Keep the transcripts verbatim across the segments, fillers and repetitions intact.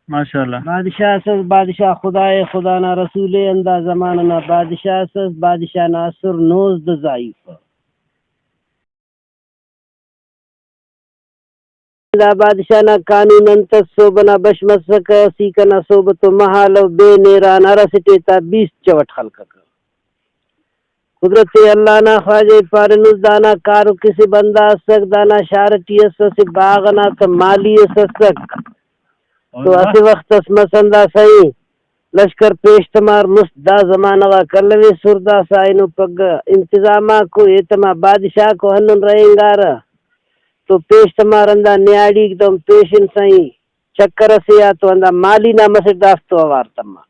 ماشاءاللہ۔ بادشاہ ئس، بادشاہ خدا ءِ، خدا نا رسول ءِ، ہندا زمانہ نا بادشاہ ئس، بادشاہ نا اسر نوزدہ زائیفہ۔ دا بادشاہ نا قانون انت ئس، صوبہ نا بش مسکہ، سی کنا صوبہ تو مہالو بے نیران ہر اسٹ ایتا بیست چوٹ خلککہ۔ قدرت اللہ نا خواجہ ءِ پارینس، دانا کارو کسہ بندغ اسک، دانا شار ٹی اس اسہ باغ نا تہ مالی اس اسک۔ تو اسہ وخت اس مس ہندا سائیں، لشکر پیش تمار مست دا زمانہ غا کلویسر، داسہ اینو پگہ انتظام آکو، ایتما بادشاہ کو ہندن رہینگارہ۔ تو پیش تمار ہندا نیاڑیک دہن پیشن سائیں، چکر اسے آ تو ہندا مالی نا مسٹ دافتو اوار تما۔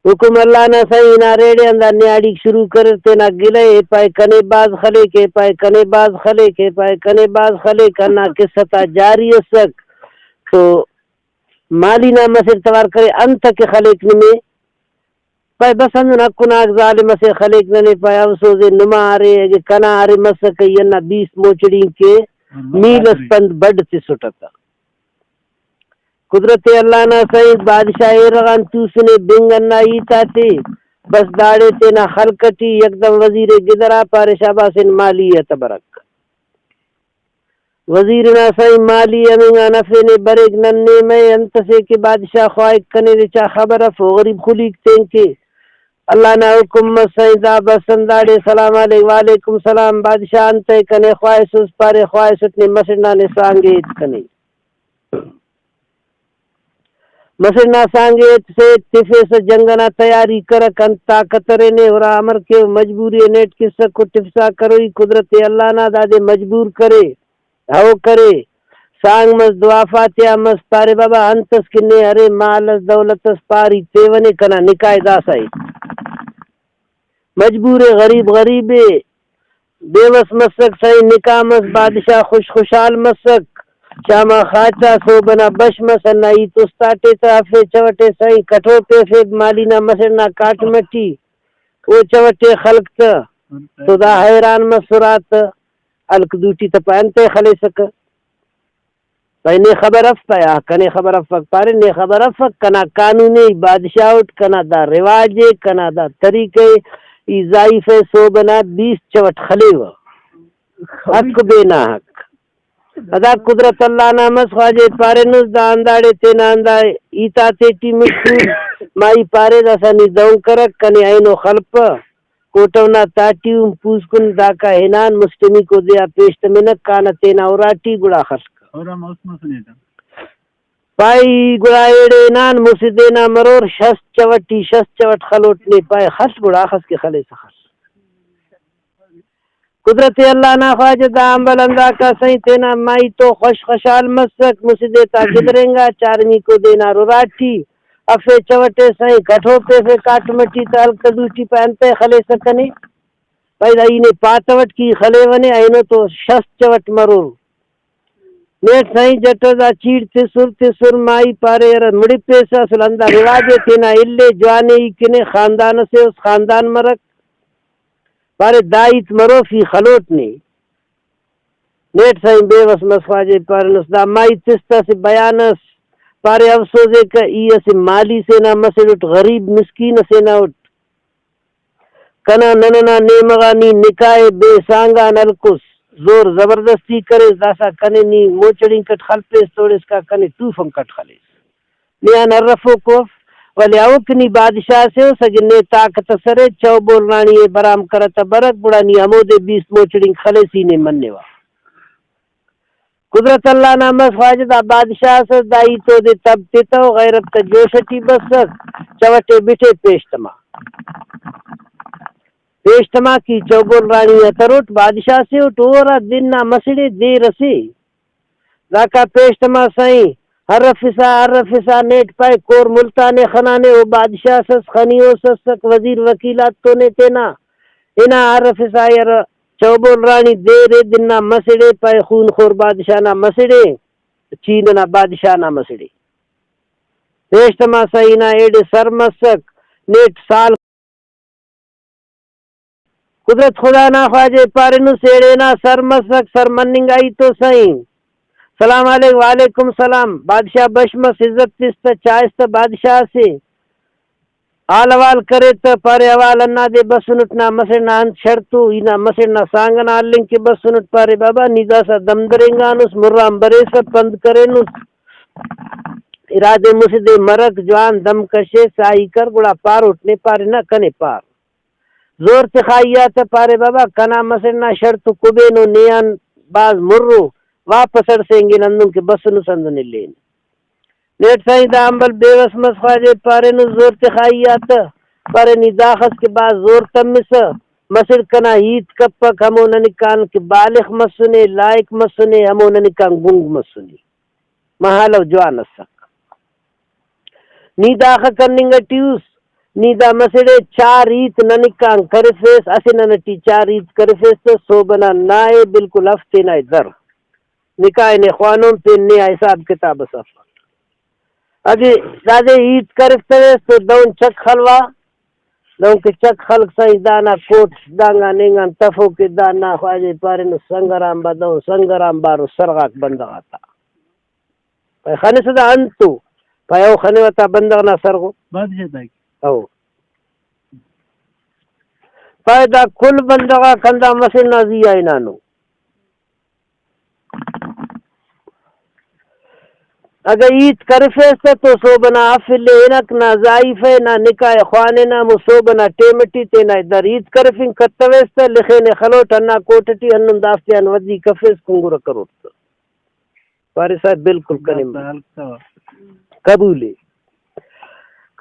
حکم اللہ نا سائیں، ہنا ریڑے ہندا نیاڑیک شروع کریر تینا گلہ ءِ، پائے کنے بھاز خلیک، اے پائے کنے بھاز خلیک، اے پائے کنے بھاز خلیک، ہندا قصہ تا جاری اسک۔ تو مالی نا مسڑ توار کرے، انت کہ خلیک نمے؟ پائے بس ہندن حق ناک ظالم اسے خلیک ننے، پائے افسوز ءِ نما ارے، اگہ کنا ارے مسکہ ای ہندا بیست موچڑینک کہ میل اس پند بڈ تسٹہ تہ۔ قدرت اللہ نا سائیں، بادشاہ ایرغ آن توسنے بنگ ہندا ہیت آتے، بس داڑے تینا خلق ٹی یکدم وزیر گدرا پارے، شاباس ان مالی ءِ تہ برک۔ وزیر نا سائیں مالی ہمنگان افینے بریک نن نیمہ ءِ، انت سے کہ بادشاہ خواہک کنے، دچا خبر اف، او غریب خلیک تین کے۔ اللہ نا حکم مس سائیں، دا بس ہنداڑے سلام علیک، وعلیکم سلام بادشاہ، انتئے کنے خواہسس؟ پارے خواہسٹ نے مسڑ نا نے سانگے ایت کنے۔ مسڑ نا سانگے ایت سے تفیسہ، جنگ ئنا تیاری کرک، انت طاقت ارے نے، ہرا امر کیو، مجبوری ئے نیٹ کسک و ٹفسا کروئی، قدرت اللہ نا دادے مجبور کرے، ہئو کرے۔ سانگ مس، دعا فاتحہ مس، پارے بابا انت اس کہ نے ارے، مال اس دولت اس، پار ای تیونے، کنا نکاح ئے داسہ ءِ۔ مجبور ءِ، غریب غریب ءِ، بے وس مسک سائیں، نکاح مس، بادشاہ خوش خوشحال مسک۔ شام آ خاچا، صوب ئنا بش مس، ہندا ہیت است آٹے تہ افے چوٹے سائیں، کٹھو پیفے مالی نا مسڑ نا کاٹم ٹی، او چوٹے خلک تہ تو دا حیران مسرہ تہ، ہلک دوٹی تہ پائے انتئے خلیسکہ؟ پائے نے خبر اف؟ پائے آ، کنے خبر افک۔ پارے نے خبر افک، کنا قانون ءِ، ای بادشاہ اٹ، کنا دا رواج ءِ، کنا دا طریقہ ءِ، ای زائیفہ ءِ صوب ئنا بیست چوٹ خلیوہ، حق بے نا حق۔ ادا قدرت اللہ نا مس، خواجہ ءِ پارینس، دا ہنداڑے تینا ہندا ہیت آتے ٹی مشکور، مائی پارے داسہ نی دہن کرک، کنے اینو خلپہ۔ کوٹو نا تاٹی ہم پوسکن داکا ہنان مسٹمیکو دے آ پیش تمنک، کانہ تینا اراٹی گڑا خلک۔ پائے گڑا ایڑے ہنان مسہ دے نا مرور، شست چوٹ ٹی شست چوٹ خلوٹ نے، پائے خل گڑا اخس کہ خلیسہ خل۔ قدرت اللہ نا خواجہ دا امبل ہنداکا سائیں تینا مائی تو خوش خوشحال مسک، مسہ دے تا گدرینگا، چارمیکو دے نا اراٹی افے چوٹے سائیں، کٹھو پیفے کاٹم ٹی تہ ہلک دوٹی پائے انتئے خلیسہ کنے؟ پائے دا ای نے پاتوٹ کہ ای خلیونے، اینو تو شست چوٹ مرور۔ نیٹ سائیں جٹ ئس دا چیڑ تسر تسر، مائی پارے یار مڑپیسہ، اسل ہندا رواج ءِ تینا اِلے، جوان ءِ ای کنے، خاندان ئسے اس، خاندان مرک۔ پارے دا ہیت مروف، ای خلوٹ نے۔ نیٹ سائیں بے وس مس، خواجہ ءِ پارینس دا مائی تس تہ اسہ بیان ئس، پارے افسوز ءِ کہ ای اسہ مالی سے نا مسڑ اٹ، غریب مسکین ئسے نا اٹ۔ کنا نن ئنا نیمہ غا نی نکاح ءِ بے سانگ آن ہلکس، زور زبردستی کریس، داسہ کنے نی موچڑینک اٹ خلپیس، توڑسکا کنے توفنک اٹ خلیس۔ نے آن ہرفوکو اف، ولے او کہ نی بادشاہ سے اس، اگہ نے طاقت اس ارے، چوبول راݨی ءِ برام کرہ تہ برک، گڑا نی ہمودے بیست موچڑینک خلیس، ای نے منوہ۔ قدرت اللہ نا مس، خواجہ دا بادشاہ ئس، دا ہیت اودے تب تتو، غیرت تا جوش ٹی بسک، چوٹے بٹے پیش تما۔ پیش تما کہ چوبول راݨی آ تروٹ، بادشاہ سے اٹ، او ہرا دن نا مسڑے دیر اسے۔ داکا پیش تما سائیں، ہرفسا، ہرفسا نیٹ پائے کور ملتان ءِ خنانے، او بادشاہ ئس، خنی او سسک، وزیر وکیل آتتونے تینا، ہنا ہرفسا یار چوبول راݨی دیر ءِ، دن نا مسڑے پائے خون خور بادشاہ نا مسڑے، چین ئنا بادشاہ نا مسڑے۔ پیش تما سائیں نا ایڑے سر مسک، نیٹ سال قدرت خدا نا خواجہ ءِ پارینس ایڑے نا سر مسک، سر مننگائی تو سائیں۔ سلام علیکم۔ وعلیکم سلام۔ بادشاہ بش مس، عزت تس تہ، چائس تہ بادشاہ سے۔ حال حوال کرے تہ پارے، حوال ہندادے بسنٹ نا، مسڑ نا انت شڑتو، ای نا مسڑ نا سانگ ئنا ہلنگ کہ بسنٹ۔ پارے، بابا، نی داسہ دم درینگانس، مران بریسہ پند کرینس، ارادے مسہ دے مرک، جوان دم کشے، ساہی کر، گڑا پاروٹ نے۔ پارے، نہ، کنے پار۔ زور تخائی آ تہ پارے، بابا، کنا مسڑ نا شڑتو کبینو، نے آن بھاز مرو، واپس ہڑسینگن، ہندن کہ بسنس ہندن الین۔ نیٹ سائیں دا امبل بے وس مس، خواجہ پارینس زور تخائی آ تہ، پارے، نی داخس کہ بھاز زور تمسہ، مسڑ کنا ہیت کپک، ہمو ننکان کہ بالغ مسنے، لائق مسنے، ہمو ننکان گنگ مسنے۔ مہالو جوان اسک۔ نی داخہ کننگ ٹی اس، نی دا مسڑے چار ہیت ننکان کرفیس، اسہ نن ٹی چار ہیت کرفیس تہ سہب ئنا نائے بالکل اف تینائے در۔ نکاح نے خوانون پین نے آ حساب کتاب اس افک۔ اگہ دادے ہیت کرفتویس تو دہن چک خلوا، دہن کہ چک خلک سائیں دانا کوٹ دانگان اینگان تفو کہ دا نا خواجہ پارینو سنگرام با، دہن سنگرام بارو سرغاک بندغ آتا۔ پائے خنسہ دا انتو؟ پائے او خنوہ تا بندغ نا سرغو۔ بادشاہ تا کہ؟ او۔ پائے دا کل بندغ آک ہندا مسڑ نا زی آ ہنانو۔ اگہ ہیت کرفیس تہ تو سہب ئنا اف الے ہنک، نا زائیفہ نا نکاح ئے خواننہ، ہمو سہب ئنا ٹائم ٹی تینا در ہیت کرفنگ کتویس تہ لخینے خلوٹ ہندا کوٹ ٹی، ہندن دافتیان ودی کفیس کنگرہ کروٹ تہ۔ پارے، صاحب، بالکل کنے قبول ءِ۔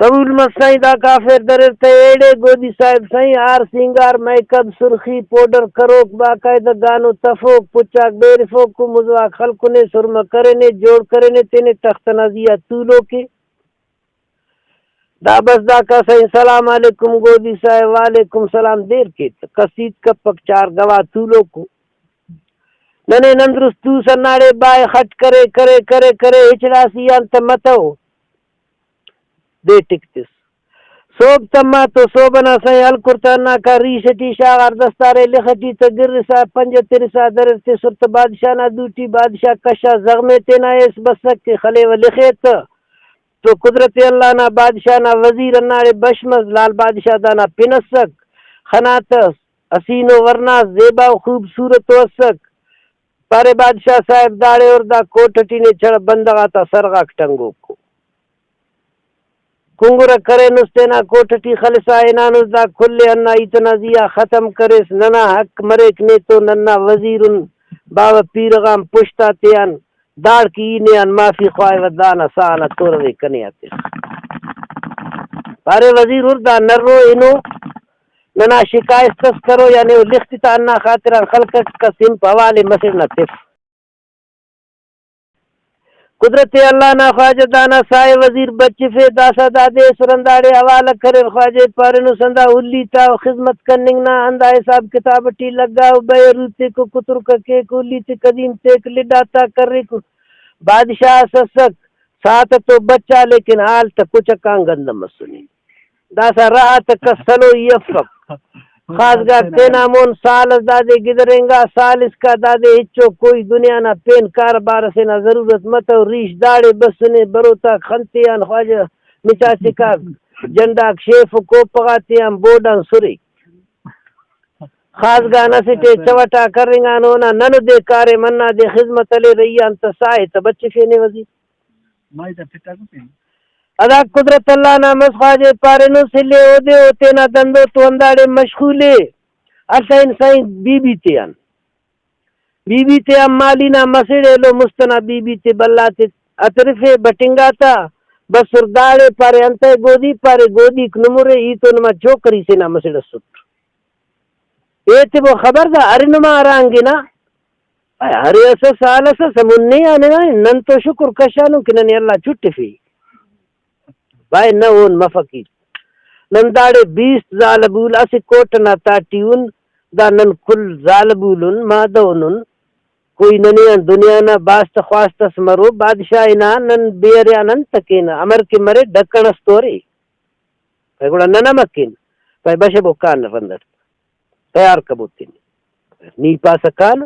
قبول مس سائیں، دا کافر دریر تہ ایڑے۔ گودی صاحب سائیں، ہار سینگار، میک اپ، سرخی، پوڈر کروک، باقاعدہ گانو تفوک، پچاک بیرفوک، مزواک خلکنے، سرمہ کرینے، جوڑ کرینے، تینے تخت ئنا زیہا تولوکے۔ دا بس داکا سائیں، سلام علیکم گودی صاحب۔ وعلیکم سلام۔ دیر کیت، کس ہیت کپک، چار گواہ تولوکو۔ ننے نن درست توس ہنداڑے بائے خٹ کرے، کرے، کرے، کرے، ہچڑاسی آن تہ متو۔ دے ٹک تس۔ سہب تما تو سہب ئنا سائیں ہلکر تہ ہنداکا ریش ٹی شاغار دستارے لخ ٹی تہ گرسا پنجہ ترسا دریر تسر تہ بادشاہ نا دوٹی۔ بادشاہ کشا زغمے تینا ایس بسک کہ خلیوہ لخے تہ۔ تو قدرت اللہ نا، بادشاہ نا وزیر ہنداڑے بش مس، لال بادشاہ دانا پن اسک، خناتس، حسین و ورناس، زیبا و خوبصورت و اسک۔ پارے، بادشاہ صاحب داڑے ہر، دا کوٹ ٹی نے چڑ، بندغ آتا سرغاک ٹنگوکو۔ کنگرہ کرینس، تینا کوٹ ٹی خلسا ہنانس، دا کل ءِ ہندا ہیت ئنا زیہا ختم کریس۔ ننا حق مریک نے تو، ننا وزیر ان، باوہ پیرغان پشت آتیان داڑکہ ای نے آن معافی خواہوہ، دانا ساہ ئنا تورو ءِ کنے آتخ۔ پارے، وزیر ہر، دا نرو ہنو، ننا شکایت اس کرو، یعنی او لخت تا ہندا خاطران خلکک، کس ہنپ حوالے مسڑ نا تف۔ قدرت اللہ نا خواجہ دانا ساہ ءِ وزیر بچفے، داسہ دادے ایسر ہنداڑے حوالہ کریر۔ خواجہ ءِ پارینس، ہندا ہلی تا خذمت کننگ نا ہندا حساب کتاب ٹی لگا، او بیروت تیکو، کترکہ کیک، ہلی تے قدیم تیک، لڈ آتا کریکو۔ بادشاہ اس اسک، ساعت تو بچا، لیکن حال تہ کچک آن گندہ مسنے۔ داسہ راہ تہ کس سلوئی افک۔ خاصگاک تینا مون سال اس دادے گدرینگا، سال اسکا دادے ہچو کوئی دنیا نا پین کاروبار اسے نا ضرورت متو۔ ریش داڑے بسنے، بروتاک خنتے آن، خواجہ مچاچکاک جھنڈاک شیف و کوپہ غاتیان بورڈ آن سرے۔ خاصگان اسٹ ءِ چوٹا کرینگانو، اونا نن دے کاریم، ہندا دے خذمت ہلے، رہی آن تہ ساہ ءِ تہ بچفینے وزیر۔ ادا قدرت اللہ نا مس، خواجہ ءِ پارینس الے اودے او تینا دندو تو ہنداڑے مشغول ءِ۔ اسہ انسان بی بی تیان، بی بی تیان مالی نا مسڑ ایلو مست ئنا بی بی تے بھلا تے اترفے بٹنگا تا۔ بسر داڑے پارے، انتئے گودی؟ پارے، گودیک نمرے، ای تو نما چوکری سے نا مسڑ اسٹ۔ ایتبو خبر دا ارے نما ہرانگ ئنا؟ ارے اسہ سال اس سمون نے آنے نا، نن تو شکر کشانو کہ ننے اللہ چٹفے۔ بائے نہ اون مفک ہیت۔ نن داڑے بیست زالبول اسہ کوٹ ئنا تاٹی ان، دا نن کل زالبول ان، مادہ ان ان۔ کوئی ننے آن دنیا نا باسط خواست اس مرو، بادشاہ ہنا نن بے اریان انت کینہ، امر کہ مرے ڈکن اس تو ارے۔ پائے گڑا نن امر کین؟ پائے بشبو کان رند اٹ۔ تیار کبو تینے۔ نی پاسہ کانہ۔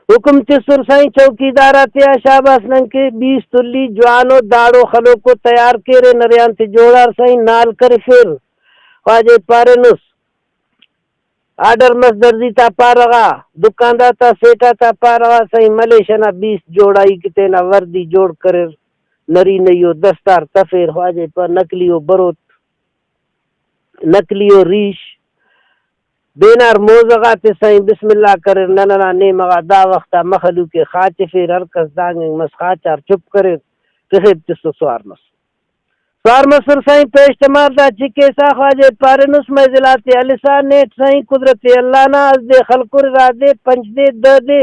حکم تسر سائیں چوکیدار آتیا، شاباس ننکہ بیست تلی جوانو داڑو خلوکو تیار کیرے، نریان تے جوڑار سائیں نال کرفیر۔ خواجہ پارینس، آرڈر مس درزی تا پارہ غا، دکاندار تا سیٹھ آتا پارہ غا، سائیں ملیش ئنا بیست جوڑائی کہ تینا وردی جوڑ کریر، نرینہ ءِ و دستار تفیر۔ خواجہ پا نقلی و بروت، نقلی و ریش، بینار موزہ غاتے سائیں بسم اللہ کریر، نن ئنا نیمہ غا دا وخت آ مخلوق ءِ خاچفیر، ہر کس دانگ انگ مس خاچار چپ کریر، تخیب تسر سوار مس۔ سوار مسر سائیں پیش تمار دا چکیسا، خواجہ پارینس منزل آتے ہلسا نیٹ سائیں قدرت اللہ نا، اس دے خلکر را دے پنچ دے دہ دے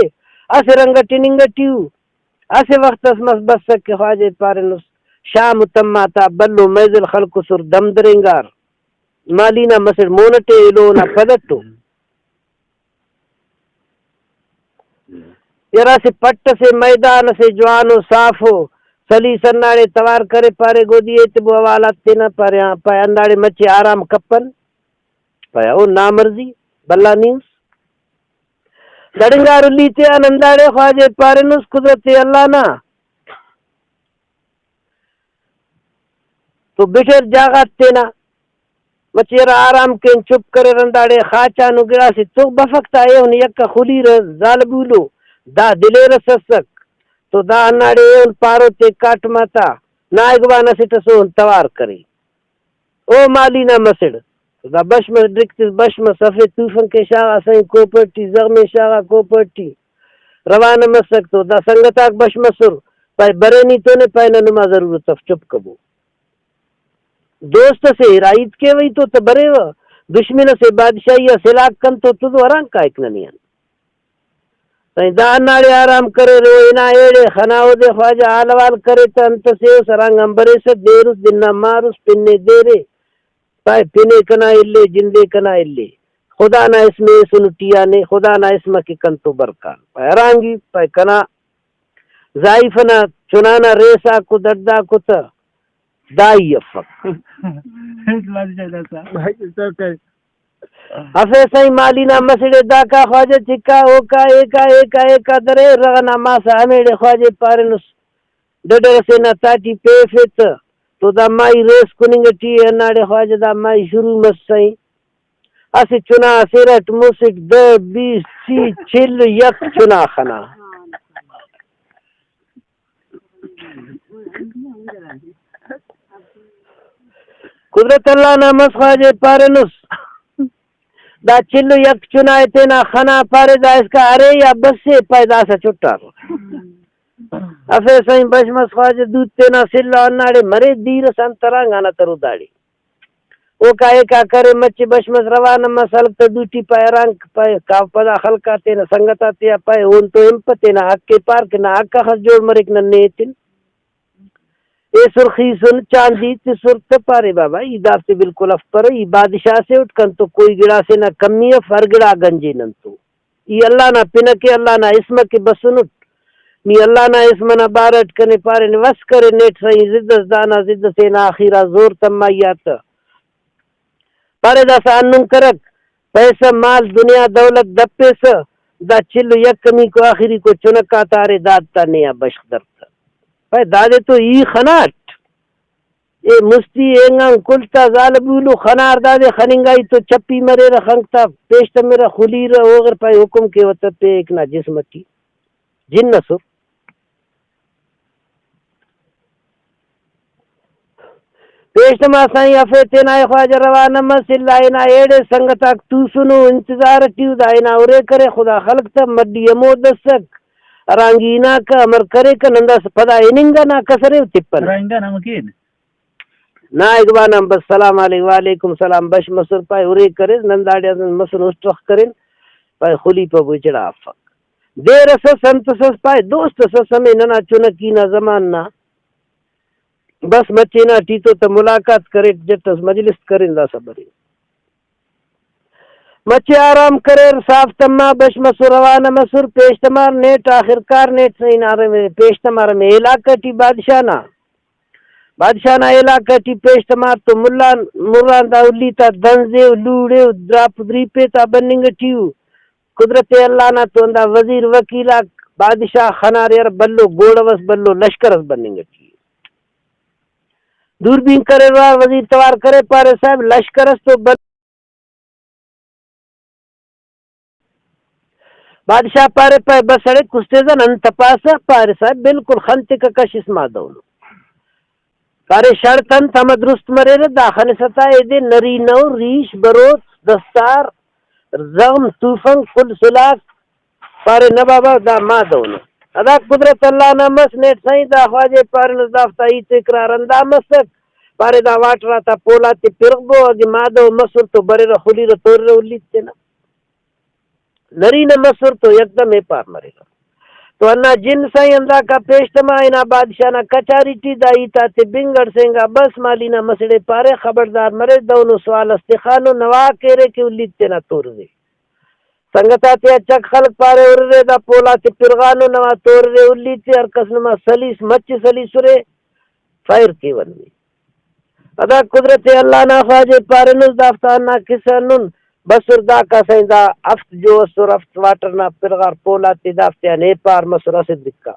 اسہ رنگ ٹی ننگ ٹی ءُ۔ اسہ وخت اس مس بسک کہ خواجہ پارینس شام تما تا بھلو منزل خلکسر دم درینگار۔ مالی نا مسڑ مون ئٹے ایلو اونا پد ئٹو۔ یار اسہ پٹ اسے میدان اسے جوانو صافو، سلیس ہنداڑے توار کرے پارے گودی ایتبو حوالات تینا پارے، ہاں پائے ہنداڑے مچے آرام کپن۔ پائے او نامرضی بھلا نیوس۔ دڑنگار الی تیان ہنداڑے خواجہ پارینس قدرت اللہ نا۔ تو بٹر جاغات تینا مچے ہرا آرام کین چپ کریر، ہنداڑے خاچانو گڑاسے تو بفک تا ایہن یکہ خلیرہ زالبولو دا دلیرہ سسک تو دا ہنداڑے ایہن پارو تے کاٹم آتا نائگوان اسٹ ئس اوہن توار کرے۔ او مالی نا مسڑ۔ دا بش مس ڈرک تس، بش مس، ہفے توفنکے شاغا سائیں کوپہ ٹی، زغمے شاغا کوپہ ٹی۔ روانہ مسک تو دا سنگت آک بش مسر، پائے برے نی تو نے، پائے نہ نما ضرورت اف، چپ کبو۔ دوست اسے ارا ہیت کیوہ ای تو تہ بریوہ، دشمن اسے بادشاہی آ سلاک کنتو تدو ہرانگ کائک ننے آن۔ سائیں دا ہنداڑے آرام کریر، او ہنا ایڑے خنا اودے خواجہ حال حوال کرے تہ انت سے اس ہرانگ آن بریسہ، دیر اس دن نا مار اس پن ءِ دیرے، پائے پن ءِ کنا الے، جندے کنا الے، خدا نا اسم ءِ ایسن ٹی آنے، خدا نا اسم ءِ کہ کنتو برکان۔ پائے ہرانگی، پائے کنا زائیفہ نا چنا نا ریس آکو دڑد آکو تہ دائی افک۔ اسے سائیں مالی نا مسڑے داکا خواجہ چکا اوکا ایکا ایکا ایکا درے رغ ئنا ماسہ ہمیڑے خواجہ پارینس ڈڈر اسے نا تاٹی پیفے تہ تو دا مائی ریس کننگ ٹی ءِ۔ ہنداڑے خواجہ دا مائی شروع مس سائیں۔ اسہ چنا اسے ارٹ مسٹ دہ بیست سی چل یک چنا خنا۔ قدرت اللہ نا مس خواجہ پارینس دا چل و یک چنا ءِ تینا خنا پارے دا اسکا ارے یا بسے پائے داسہ چٹار۔ اسے سائیں بش مس خواجہ دوت تینا سلہ ہنداڑے مرے دیر اس انت ترانگ آنا ترو داڑے۔ اوکا ایکا کرے مچے بش مس روانہ مس ہلک تہ دوٹی پائے ہرانگ پائے کا پدا خلق آ تینا سنگت آتیا پائے اون تو ہنپہ تینا حق ءِ پار کہ نا حق اخس جوڑ مریک نن نے ایتن۔ ایسر خیسن چاندی تسر تہ پارے بابا ای دافتے بالکل افپرہ، ای بادشاہ سے اٹ کنتو کوئی گڑاسے نا کمی اف، ہر گڑا گنجے ننتو۔ ای اللہ نا پن کہ اللہ نا اسم کہ بسنٹ، نی اللہ نا اسم نا بارہ اٹ کنے پارے نے وس کرے نیٹ سہی ضد اس دانا ضد تینا آخیرا زور تمائی آ تہ پارے داسہ ہندن کرک، پیسہ مال دنیا دولت دپیسہ، دا چل و یک کمیکو آخریکو چنک آتا ارے داد تا نے آ بشخ درتہ۔ پائے دادے تو ای خناٹ، اے مستی اینگان کل تا زالبولو خنار دادے خننگائی تو چپی مریرہ خنک تا پیش تمرہ خلیرہ اوغر پائے حکم کیوہ تہ پیک نا جسم ٹی جن ئسر۔ پیش تما سائیں افے تینا ءِ خواجہ روانہ مس الا ہنا ایڑے سنگت آک توسنو انتظار ٹی ءُ دا ہنا ارے کرے خدا خلق تہ مڈی ہمو دسک ہرانگی ہناکہ امر کریکہ نن داسہ پدا ہننگا نا کس ارے تپنہ۔ ہرانگا نا ہمو کین۔ نائگوان آن بس سلام علیک، وعلیکم سلام، بش مسر پائے ارے کریس نن داڑے مسن اسٹخ کرین پائے خلیپہ بوچڑا افک۔ دیر ئس ئس انت ئس ئس پائے دوست ئس ئس ہمے ننا چنکی نا زمان نا۔ بس مچے نا ٹی تو تہ ملاقات کریٹ جٹ ئس مجلس کرین داسہ برے۔ مچے آرام کریر صاف تما بش مسر روانہ مسر پیش تمار نیٹ آخر کار نیٹ سہی نا ہرمے پیش تمار ہمے علاقہ ٹی بادشاہ نا بادشاہ نا علاقہ ٹی پیش تمار تو ملان مران دا الی تا دنزے و لوڑے و دراپ دریپے تا بننگ ٹی ءُ۔ قدرت اللہ نا تو ہندا وزیر وکیل آک بادشاہ خنارے ہرا بھلو گھوڑو اس، بھلو لشکر اس بننگ اٹی ءِ۔ دوربین کرے، وزیر توار کرے، پارے صاحب لشکر اس تو بھلو۔ بادشاہ پارے پائے بس اڑے کستیزہ نن تپاسہ، پارے صاحب بالکل خنتکہ کشس ما دونو۔ پارے شڑط انت ہمہ درست مریرہ، دا خنسہ تا ایدے نرینہ و ریش بروت دستار زغم توفنگ کل سلاک۔ پارے نہ بابا دا ما دونو۔ ادا قدرت اللہ نا مس، نیٹ سائیں دا خواجہ پارینس دافتا ہیت و اقرار ہندا مسک۔ پارے دا واٹر آتا پول آتے پرغبو، اگہ مادہ و مسر تو بریرہ خلیرہ توررہ الیت تینا۔ نرینہ مسر تو یکدم ایپار مریرہ۔ تو ہندا جن سائیں ہنداکا پیش تما ہنا بادشاہ نا کچاری ٹی، دا ہیت آتے بنگ اڑسینگا بس۔ مالی نا مسڑے پارے خبردار مرے، دہنو سوال اس تخانو، نوا کیرے کہ الیت تینا توررے۔ سنگت آتیا چک خلک پارے ہررے، دا پول آتے پرغانو، نوا توررے الیت تے، ہر کس نما سلیس مچ سلیسرے، فائر کیوہ نمے۔ ادا قدرت اللہ نا خواجہ پارینس دافتا ہندا کسہ ہندن بسر، داکا سائیں دا ہفت جو اسر، ہفت واٹر نا پرغار پول آتے دافتیان ایپار مسر اسہ دکا۔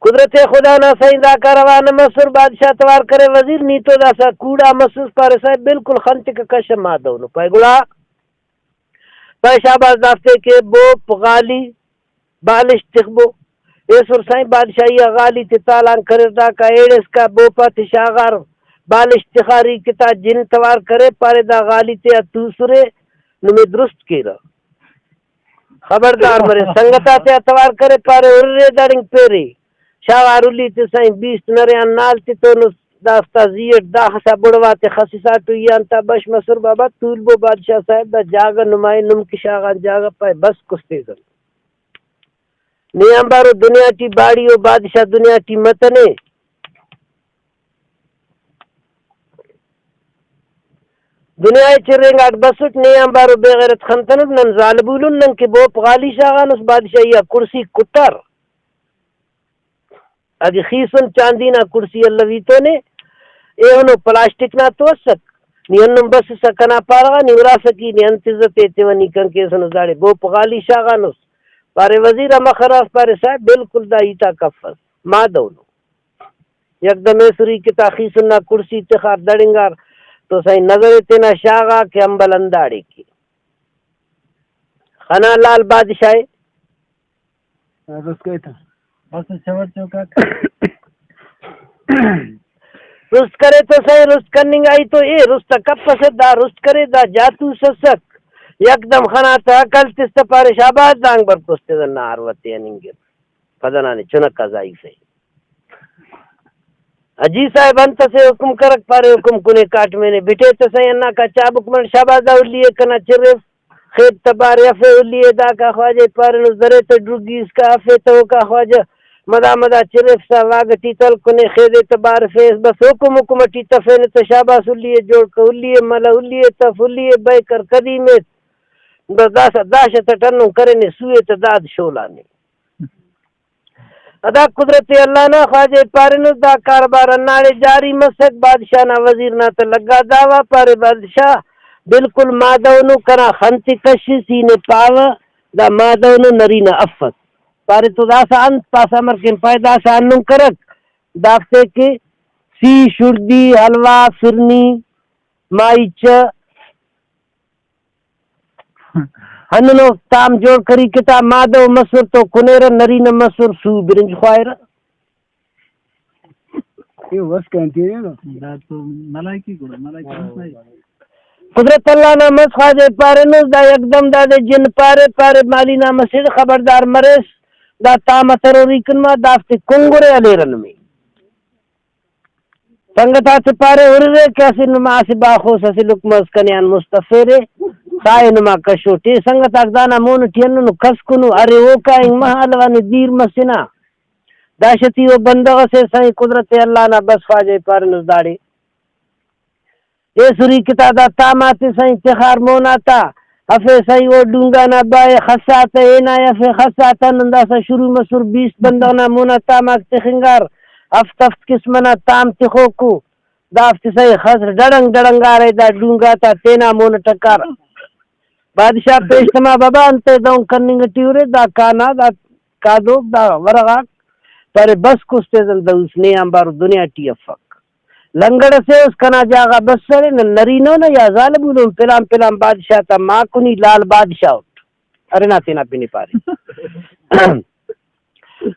قدرت خدا نا سائیں داکا روانہ مسر، بادشاہ توار کرے وزیر نی تو داسہ کوڑا مسس، پارے صاحب بالکل خنتکہ کشہ ما دونو۔ پائے گڑا پائے شاباز دافتے کہ بوپ غالی بالشت تخبو۔ ایسر سائیں بادشاہی آ غالی تے تالان کریر، داکا ایڑے اسکا بوپ آتے شاغار بالشت تخاری کہ تا جن توار کرے، پارے دا غالی تے آ توسرے نمے درست کیرہ۔ خبردار مرے۔ سنگت آتیا توار کرے، پارے ہررے داڑنگ پیرے۔ شاغار الی تے سائیں بیست نرے آن نال تتونس، دافتا زی اٹ داخسا بڑواتے خسسا ٹو ای آن تا بش مسر۔ بابا تولبو بادشاہ صاحب دا جاگہ نمائے، نم کہ شاغان جاگہ پائے بس کستیزن۔ نے آنبارو دنیا ٹی باڑی و بادشاہ دنیا ٹی متنے۔ دنیا ءِ چرینگاٹ بسٹ، نے آنبارو بے غیرت خنتنٹ، نن زالبولن، نن کہ بوپ غالی شاغانس، بادشاہی آ کرسی کٹار۔ اگہ خیسن چاندی نا کرسی الویتونے، ایہنو پلاسٹک نا تو اسک، نی ہندن بسسہ کنا پارہ غا، نی ہراسہ کی نی انت عزت ایتیوہ، نی کنکہ ایسنس داڑے بوپ غالی شاغانس۔ پارے وزیر ہمہ خراس، پارے صاحب بالکل دا ہیت آک افس، ما دونو۔ یکدم ایسری کہ تا خیسن نا کرسی تخار دڑنگار تو سائیں نظر ءِ تینا شاغا کہ امبل ہنداڑے کے۔ خنا لال بادشاہ ءِ۔ رست کرے تا۔ بس چور چوکاک۔ رست کرے تو سائیں رست کننگ آئی تو اے رست کپسہ، دا رست کرے دا جاتوس اسک۔ یکدم خنا تا عقل تس تہ پارے شاباش دانگ بر کستے دنا ہر وتے ہننگے۔ پدنانے چنک آ زائیفے۔ حاجی صاحب انت اسے حکم کرک؟ پارے حکم کنے کاٹمینے بٹے تہ سائیں ہندا کا چابک مر شاباز دا الی ءِ کنا چرف۔ خیب تبارے افے الی ءِ داکا خواجہ پارینس درے تہ ڈرگی اسکا افے تہ اوکا خواجہ مدا مدا چرفسا واگہ ٹی تل کنے خیدے تبارفیس بس حکم حکم ٹی تفینے تہ شاباس الی ءِ جوڑ کہ الی ءِ ملہ الی ءِ تف الی ءِ بئے کر قدیم ایت بس داسہ داشت اٹ ہندن کرینے سوئے تہ داد شولانے۔ ادا قدرت اللہ نا خواجہ ءِ پارینس دا کاروبار ہنداڑے جاری مسک۔ بادشاہ نا وزیر نا تہ لگا دعویٰ، پارے بادشاہ بالکل مادہ انو کنا خن تے کشس، ای نے پاوہ دا مادہ انو نرینہ افس۔ پارے تو داسہ انت پاسہ امر کن پائے داسہ ہندن کرک دافتے کہ سی، شڑدی، حلوہ، فرنی، ماہیچہ، ہندنو تام جوڑ کری کہ تا مادہ و مسر تو کنیرہ، نرینہ مسر سو برنج خواہرہ۔ اے وس کن تیرے نا۔ دا تو ملائکی گڑا، ملائکی ہاں۔ مس نہیں۔ قدرت اللہ نا مس خواجہ پارینس، دا یکدم دادے جن پارے، پارے مالی نا مسڑ خبردار مریس، دا تام اتروری کن ما دافتے کنگرے ہلیرہ نمے۔ سنگت آتے پارے ہررے کہ اسہ نما اسہ باخوس اسہ لقمہ اس کنے آن مست افیرے، خائے نما کشوٹے۔ سنگت آک دانا مون ٹی ہندنو کسکنو، ارے اوکا انگ مہ حالوانی دیر مسنا۔ داشتی او بندغ اسے سائیں قدرت اللہ نا بس خواجہ ءِ پارینس داڑے۔ ایسری کہ تا دا تام آتے سائیں تخار مون آتا، افے سائیں او ڈونگا نا بائے خسا تہ ہنا افے خسا تہ ہندن داسہ شروع مسر بیست بندغ نا مونا تام آک تخنگار، ہفت ہفت قسم ئنا تام تخوکو۔ دافتے سہی خس ڈڑنگ ڈڑنگارہ، دا ڈونگا تا تینا مون ٹکارہ۔ بادشاہ پیش تما، بابا انتئے دہن کننگ ٹی ارے؟ دا کانا، دا کادوک، دا ورغاک؟ پارے بس کس تے دن دوس، نے آنبارو دنیا ٹی افک۔ لنگڑ اسے اس، کنا جاگہ بس ارے، نن نرینہ اُن یا زالبول اُن؟ پلان پلان بادشاہ تا ماکو نی لال بادشاہ اٹ۔ ارے نا تینا پن ءِ پارے۔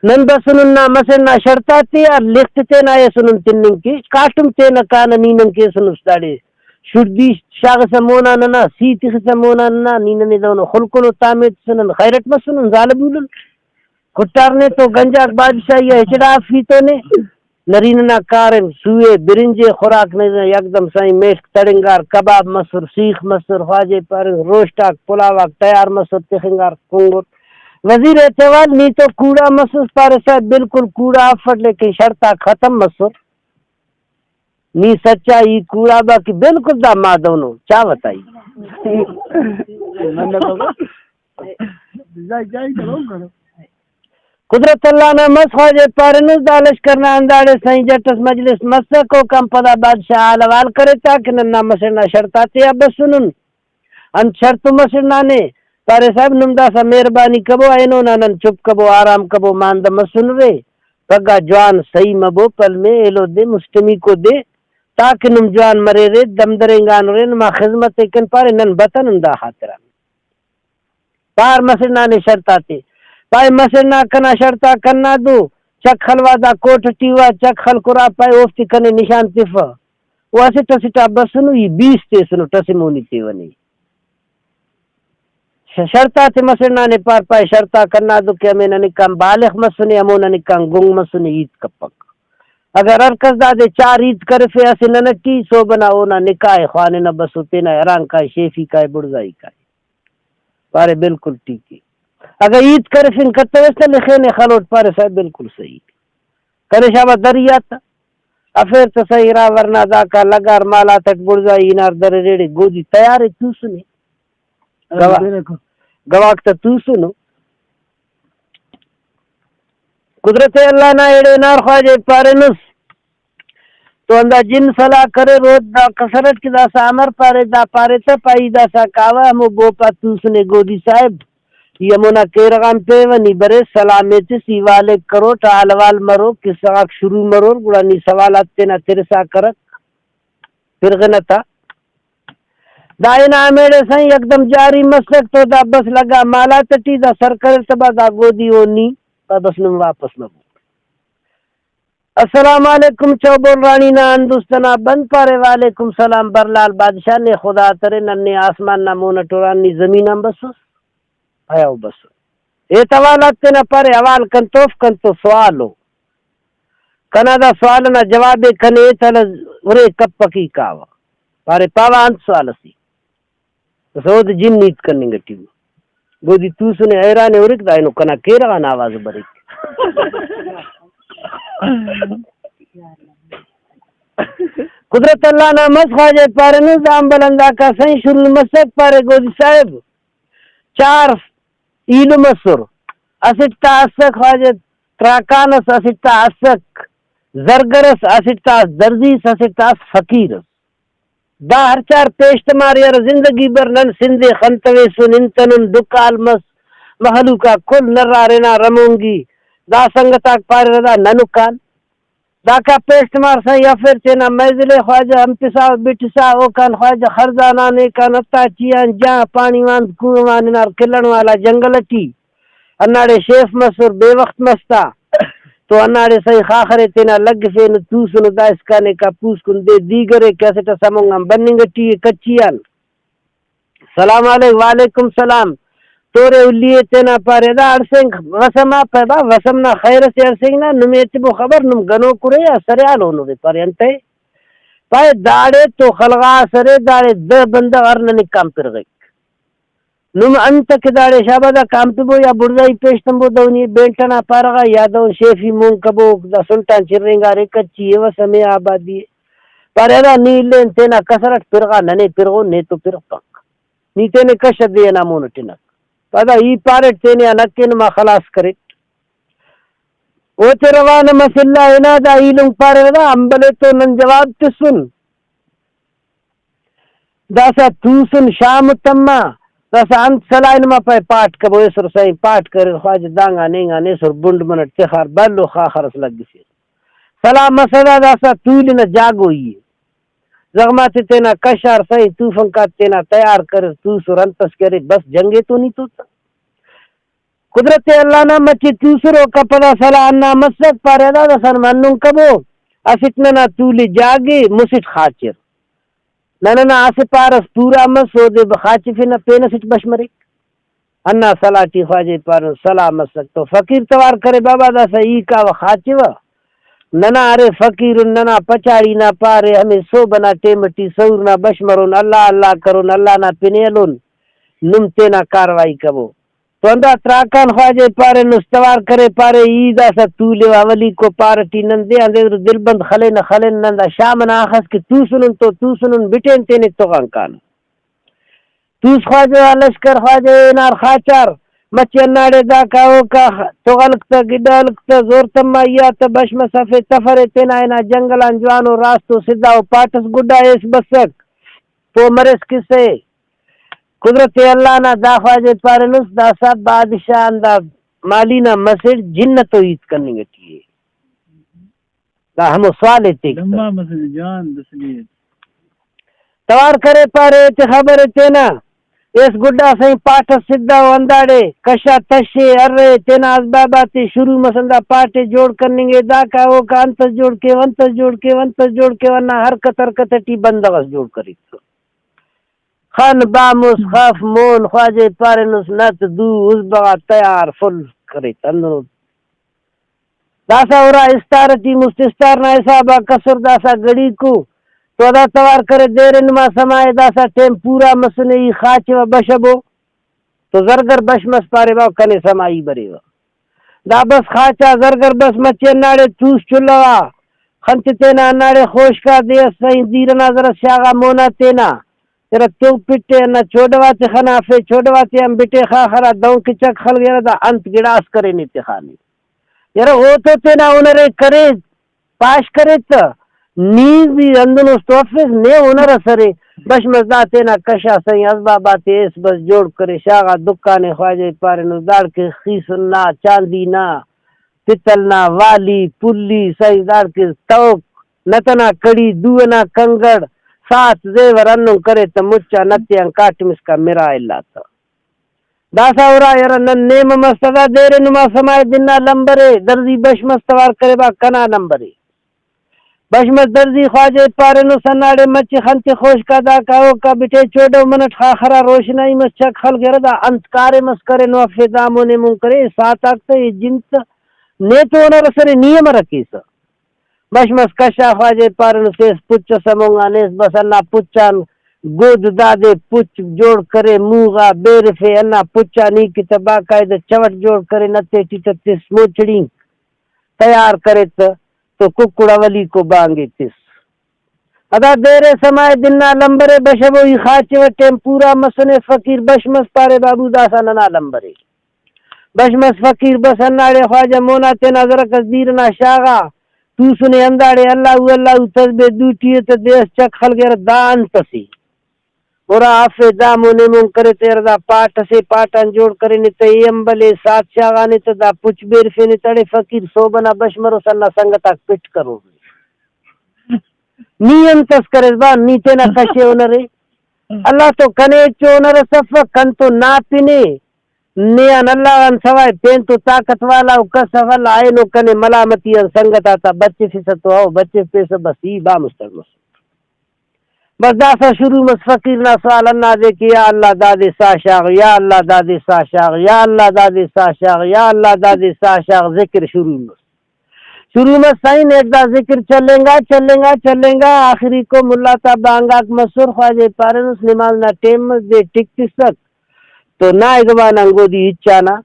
نن بسنن نا مسڑ نا شڑط آتے آ لخت تینا ایسنن تننگ کہ کاٹم تینا کانہ، نی نن کیسنس داڑے شڑدی شاغسہ مونا ننا، سی تخسہ مونا ننا، نی ننے دہنو خلکن و تامے تسنن، خیرٹ مسنن زالبولن۔ کٹار نے تو گنجاک بادشاہی آ ہچڑا افی تو نے۔ نرینہ نا کاریم سوئے، برنجے، خوراک نے یکدم سائیں میڷک تڑنگار، کباب مسر، سیخ مسر، خواجہ پارے روسٹ آک پلاو آک تیار مسر تخنگار کنگن۔ وزیر احتوال نی تو کوڑا مسس؟ پارے صاحب بالکل کوڑا افٹ لیکن شرط آک ختم مسر۔ نی سچا ای کوڑا با کہ بالکل دا ما دونو چاوہ تا ای۔ قدرت اللہ نا مس خواجہ پارینس، دا لشکر نا ہنداڑے سائیں جٹ اس مجلس مسک، اوکان پدا بادشاہ حال حوال کرے تا کہ نن نا مسڑ نا شرط آتے آ بسنن۔ انت شرط مسڑ نا نے؟ پارے صاحب نم داسہ مہربانی کبو، اینو نا نن چپ کبو، آرام کبو، ماندہ مسنرے، پگہ جوان سہی مبو، پلمے ایلو دے، مسٹمیکو دے، تاکہ نم جوان مریرے، دم درینگانرے، نما خذمت ءِ کن۔ پارے نن بتنن دا خاطران۔ پار مسڑ نا نے شرط آتے۔ پائے مسڑ نا کنا شرط آک ہندا دو، چک خلوا دا کوٹ ٹی وا، چک خلکرا پائے اوفتے کنے نشان تفہ۔ او اسٹ اسٹ آ بسنو، ای بیست تیسنٹ، اسہ مونی تیوہ نے۔ ش-، شرط آتے مسڑ نا نے پار، پائے شرط آک ہندا دو کہ ہمے ننکان بالغ مسنے، ہمو ننکان گنگ مسنے، ہیت کپک۔ اگر ہر کس دادے چار ہیت کرفے اسہ نن ٹی، صوب ئنا اونا نکاح ءِ خواننہ بسو، تینا ہرانگ کائے، شیفی کائے، بڑزائی کائے۔ پارے بالکل ٹھیک ءِ۔ اگہ ہیت کرفنگ کتویس تہ لخینے خلوٹ، پارے صاحب بالکل صحیح۔ کنے شاباس دریات افیر تہ صحیح ارا، ورنا داکا لگار مالات اٹ بڑزائی ہنار درے ریڑے گودی تیار ءِ توسنے۔ گوا-، گواک تہ توسنو۔ قدرت اللہ نا ایڑے ہنار خواجہ پارینس۔ تو ہندا جن سلاہ کرے، رود دا کسر اٹ کہ داسہ امر پارے، دا پارے تہ پائی داسہ کاوہ، ہمو بوپا توسنے گودی صاحب، ای ہمونا کیرغ آن پیوہ، نی برے سلام ایتس، ای والک کروٹ، حال حوال مرو، کسہ غاک شروع مرور، گڑا نی سوالات تینا ترسا کرک، پرغنہ تا۔ دا ہنا ہمیڑے سائیں یکدم جاری مسک تو دا بس لگا مالات ٹی، دا سر کریر تہ با دا گودی او نی، دا بس نم واپس مبو۔ السلام علیکم چوبول راڑی نا ہندوست ئنا بند۔ پارے وعلیکم سلام برلال بادشاہ، نے خدا ترے، نن نے آسمان نا مون اٹ ہران، نی زمین آن بسوس؟ پائے او بسن۔ ایت حوال آک تینا پارے، حوال کنتوف کنتو سوال او۔ کنا دا سوال ئنا جواب ءِ کنے ایت ہلہ ارے کپک ای کاوہ۔ پارے پاوہ انت سوال ئسے؟ بس اودے جن ہیت کننگ ٹی ءُ۔ گودی توسنے، حیران ءُ ہُرک، دا اینو کنا کیرغ آن آواز بریک۔ قدرت اللہ نا مس خواجہ پارینس، دا امبل ہنداکا سائیں شروع مسک، پارے گودی صاحب چار ایلم ئسر، اسٹ تا اسک خواجہ تراکان ئس، اسٹ تا اسک زرگر ئس، اسٹ تا اس دردی ئس، اسٹ تا اس فقیر ئس۔ دا ہر چار پیش تمارے ہرا زندگی بھر نن سندھ ءِ خنتویسن، ہنتنن، ڈکال مس، مخلوق آک کل نرار ہنا رمونگی۔ دا سنگت آک پاریرہ دا ننکان۔ داکا پیش تمار سہی افیر تینا منزل ءِ خواجہ ہمتسا بٹسا، اوکان خواجہ خرزانان ایکان ہتاچی آن جاں پانڑی واند کنواں ہنار کلن والا جنگل ٹی۔ ہنداڑے شیف مسر، بے وخت مس تا تو ہنداڑے سہی خاخر ءِ تینا لگفینو، توسنو، دائسکان ایکا پوسکن دے دیگر ءِ کہ اسٹ اس ہمونگ آن بننگ ٹی ءِ کچی آن۔ سلام علیک، وعلیکم سلام۔ تورے ہلی ءِ تینا پارے دا ہڑسینگ وسم آ، پائے با وسم نا خیر اسے ہڑسینگ نا، نمے ایتبو خبر، نم گنوک ارے یا سریال اونو رے؟ پارے انتئے؟ پائے داڑے تو خلغا ئس ارے، داڑے دہ بندغ ہر ننکان پرغک۔ نم انت کہ داڑے شابادا کانپبو یا بڑزائی پیش تمبو، دہنی بینٹ ئنا پارہ غا یا دہن شیفی مون کبو، دا سلطان چرینگارے، کچی ءِ، وسم ءِ، آبادی ءِ۔ پارے ہرا نی الین تینا کسر اٹ پرغا، ننے پرغو، نے تو پرغپک۔ نی تینے کش ءِ دے ئنا مون اٹ ہنک۔ پدا ای پاریٹ تینے آن ہکے نما خلاص کریٹ۔ اوتے روانہ مس الا ہنا، دا ایلم پاریرہ دا امبل ءِ تو نن جواب تسن۔ داسہ توسن شام تما، داسہ انت سلاہ نما پائے پاٹ کبو ایسر سائیں، پاٹ کریر خواجہ دانگان اینگان ایسر بنڈ منٹ تخار بھلو خاخر اس لگسیر۔ سلاہ مسرہ داسہ تولنہ جاگوئی ءِ۔ زغماتے تینا کشار سائیں، توفنکات تینا تیار کریر، توسر انتس کرے بس جنگ ءِ تو نی تو تہ۔ قدرت اللہ نا مچے توسر اوکا پدا سلاہ ہندا مسک، پارے ہرا داسہ نم ہندن کبو، اسٹ ننا تولے جاگے مسٹ خاچر۔ نن ئنا اسہ پارہ اس پورا مس، اودے خاچفنہ پین اسٹ بش مریک۔ ہندا سلاہ ٹی خواجہ ءِ پارہ سلاہ مسک تو فقیر توار کرے، بابا داسہ ای کاوہ خاچوہ، ننا ارے فقیر ان، ننا پچاڑی نا پارے، ہمے سہب ئنا ٹائم ٹی سحور نا بش مرون، اللہ اللہ کرون، اللہ نا پن ءِ ہلون، نم تینا کاروائی کبو۔ تو ہندا تراکان خواجہ ءِ پارینس، توار کرے پارے، ای داسہ تولے وا اولیکو پارہ ٹی نن دے آن دے دلبند خلینہ خلینہ، نن دا شام ئنا آخس کہ توسنن تو توسنن، بٹین تینے تغان کانہ۔ توس خواجہ غا لشکر، خواجہ ءِ ہنار خاچار، مچے ہنداڑے داکا اوکا تغ ہلک تہ، گڈا ہلک تہ، زور تما ای آ تہ، بش مس ہرفے تفرے تینا ہنا جنگل آن جوانو راستو سدھا او پاٹس گڈا ایس بسک۔ تو مریس کسہ ءِ۔ قدرت اللہ نا دا خواجہ ءِ پارینس، داسہ بادشاہ ہندا مالی نا مسڑ جن تو ہیت کننگ ٹی ءِ۔ دا ہمو سوال ایتک تہ۔ لمبا مسنے جان دسلیت۔ توار کرے پارے ایتے خبر ءِ تینا، ایس گڈا سائیں پاٹ اس سدھا او ہنداڑے کشا تشے ارے تینا اسباب آتے شروع مس ہندا پاٹ ءِ جوڑ کننگ ءِ، داکا اوکا انتس جوڑ کیو، انتس جوڑ کیو، انتس جوڑ کیو، ہندا حرکت حرکت ٹی بندغ اس جوڑ کریک۔ خن بامس خف مون خواجہ ءِ پارینس نت دو اس بغا تیار فل کریت ہندنو۔ داسہ ارا استار ٹی مست استار نا حساب آ کسر داسہ گڑیکو تو ادا توار کرے دیرے نما سما ءِ داسہ ٹائم پورا مسنے ای خاچوہ بشبو تو زرگر بش مس پارے باو کنے سما ای بریوہ۔ دا بس خاچا زرگر بس مچے ہنداڑے توس چلوا خنتے تینا ہنداڑے خوشکا دے اس سائیں دیر ئنا زرس شاغا مونا تینا یرا تو پٹے ہندا چوڈو آتے خنافے، چوڈو آتے آن بٹے خاخرا دہن کہ چک خلک یرا دا انت گڑاس کرینے تخانے۔ یرا او تو تینا ہنر ءِ کرے، پاش کرے تہ نی بھی ہندن است تو افس، نے ہنر اس ارے۔ بش مس دا تینا کشا سائیں اسباب آتے ایس بس جوڑ کرے، شاغا دکان ءِ خواجہ ءِ پارینس داڑکن خیسن نا، چاندی نا، پتل نا والی، پلی، سائیں داڑکن توک، نت ئنا کڑی، دو ئنا کنگڑ، ساچ زیور ہندن کرے تہ مچا نت آن کاٹم اسکا مرا الا تہ۔ داسہ ارا یرہ نن نیمہ مس تہ دا دیرے نما سما ءِ دن نا لمبرے، درزی بش مس توار کرے با کنا لمبرے۔ بش مس درزی خواجہ ءِ پارینس ہنداڑے مچے خنتے خوشکا داکا اوکا بٹے چوڈو منٹ خاخرا روشنائی مس چک خلک یرہ دا انت کاریم اس کرے نو افے دا مون ایمون کرے اے ساعت آک تہ اے جن تہ نے تو ہنر اس ارے نی امر کیسہ۔ بش مس کشا خواجہ ءِ پارینس ایس پچ اس ہمونگان ایس بس ہندا پچ آن گود دادے پچ جوڑ کرے موغا بیرفے ہندا پچ آن ای کہ تہ باقاعدہ چوٹ جوڑ کرے نتے ٹی تہ تس موچڑینک تیار کرے تہ تو ککڑ اولیکو بانگ ءِ تس۔ ادا دیرے سما ءِ دن نا لمبرے بشبو ای خاچوہ ٹیم پورا مسنے فقیر بش مس پارے بابو داسہ ننا لمبرے۔ بش مس فقیر بس ہنداڑے خواجہ مونا تینا زرک اس دیر ئنا شاغا توسنے ہنداڑے اللہ اللہ تسبیح دوٹی ءِ تہ دے اس چک خلکرہ دا انت اسے۔ گڑا افے دا مون ایمون کرے تہ یرہ دا پاٹ اسے پاٹ آن جوڑ کرینے تہ اے امبل ءِ ساعت شاغانے تہ دا پچ بیرفینے تہ اڑے فقیر سہب ئنا بش مروس ہندا سنگت آک پٹ کرور۔ نی انت اس کریس با نی تینا کشے ہنرے۔ اللہ تو کنے ہچو ہنر اس افک کنتون نا پن ءِ۔ نے آن اللہ غان سوائے پین تو طاقت والا و کس اف اللہ اینو کنے ملامتی آن سنگت آتا بچفسہ تو او بچفپیسہ بس ای با مستڑ مس۔ بس داسہ شروع مس فقیر نا سوال ہندادے کہ یا اللہ دادے ساہ شاغ، یا اللہ دادے ساہ شاغ، یا اللہ دادے ساہ شاغ، یا اللہ دادے ساہ شاغ، ذکر شروع مس۔ شروع مس سائیں نیٹ دا ذکر چلینگا، چلینگا، چلینگا، آخری کو ملا تا بانگاک مسر، خواجہ پارینس نماز نا ٹائم مس دے ٹک تسک تو نائگبان آن گودی ہچانا،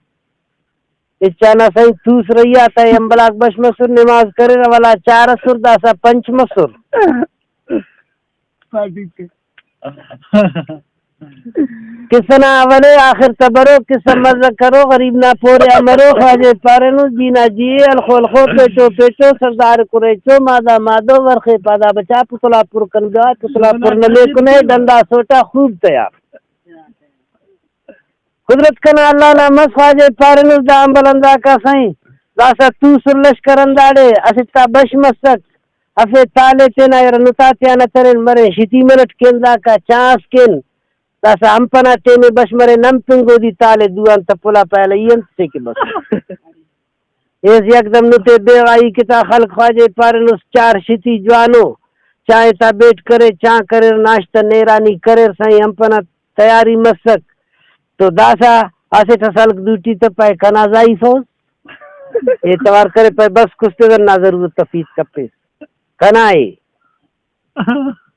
ہچانا سائیں توس رہی آتا امبلاک بش مسر نماز کریرہ ولا چار اسر داسہ پنچ مسر۔ قصہ نا اولے آخر تا برو، قصہ مزہ کرو، غریب نا پوریا مرو، خواجہ پارینو، جی نا جی اے، الخو الخو، پیٹو پیٹو، سردار قریشو، مادا مادو، ورخے پادا بچا، پتلا پر کن گا، پتلا پر نلے کنے، ڈنڈا سوٹا خوب تیار۔ قدرت کنا اللہ نا مس، خواجہ پارینس دا امبل انداکا سائیں، داسا توسر لشکر انداڑے اسٹ تا بش مسک، اسہ تالے تینا یرہ نتا تیان اترین مرین، شتی منٹ کن داکا چانس کن، داسا ہمپ ئنا ٹیم ءِ بش مرے، نن پنگودی تالے دو آن تپلا پہلہ ای انت سے کہ بس۔ ایس یکدم نتے بے غائی کتا خلق، خواجہ پارینس چار شتی جوانو چائے تا بیٹ کرے، چاں کریر، ناشتہ نیرانی کریر، سائیں ہمپ ئنا تیاری مسک۔ تو داسا اسٹ اس ہلک دوٹی تہ پائے کنا زائیفہ اس۔ اے توار کرے پائے بس کس تے دن نا ضرورت تفیت کپیس۔ کنا اے۔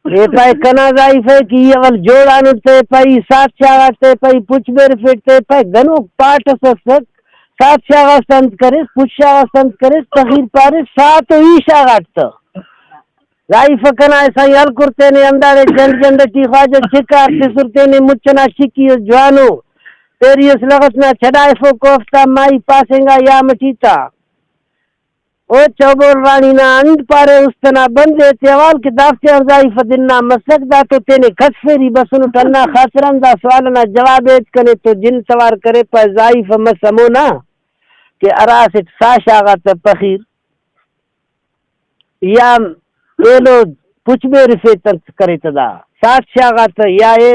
اے پائے کنا زائیفہ کہ ای اول جوڑانٹ تے پائے، ای سات شاغاٹ تے پائے، ای پچ بیر فیٹ تے پائے، گنوک پاٹ اس اسک، سات شاغاس انت کریس، پچ شاغاس انت کریس، تخیر پاریس، سات و ای شاغاٹ تہ۔ زائیفہ کنا سائیں ہلکر تینے ہنداڑے جنڈ جنڈ ٹی خواجہ چکار تسر تینے مچ ئنا چکی اس جوانو پیری اس لغت نا چڑائفوکو اوفتا مائی پاسنگا یام ٹی تا۔ او چوبول راڑی نا ہند پارے، است ئنا بند ایتے حوال کہ دافتیان زائیفہ دن نا مسک، دا تو تینے کس فیری بسنٹ، ہندا خاطران دا سوال ئنا جواب ایت کنے تو جن توار کرے پائے زائیفہ مس ہمونا کہ ہرا اسٹ سا شاغا تہ پخیر یا ایلو پچ بے رفیت انت کرے تہ دا ساٹھ شاغا تہ یا اے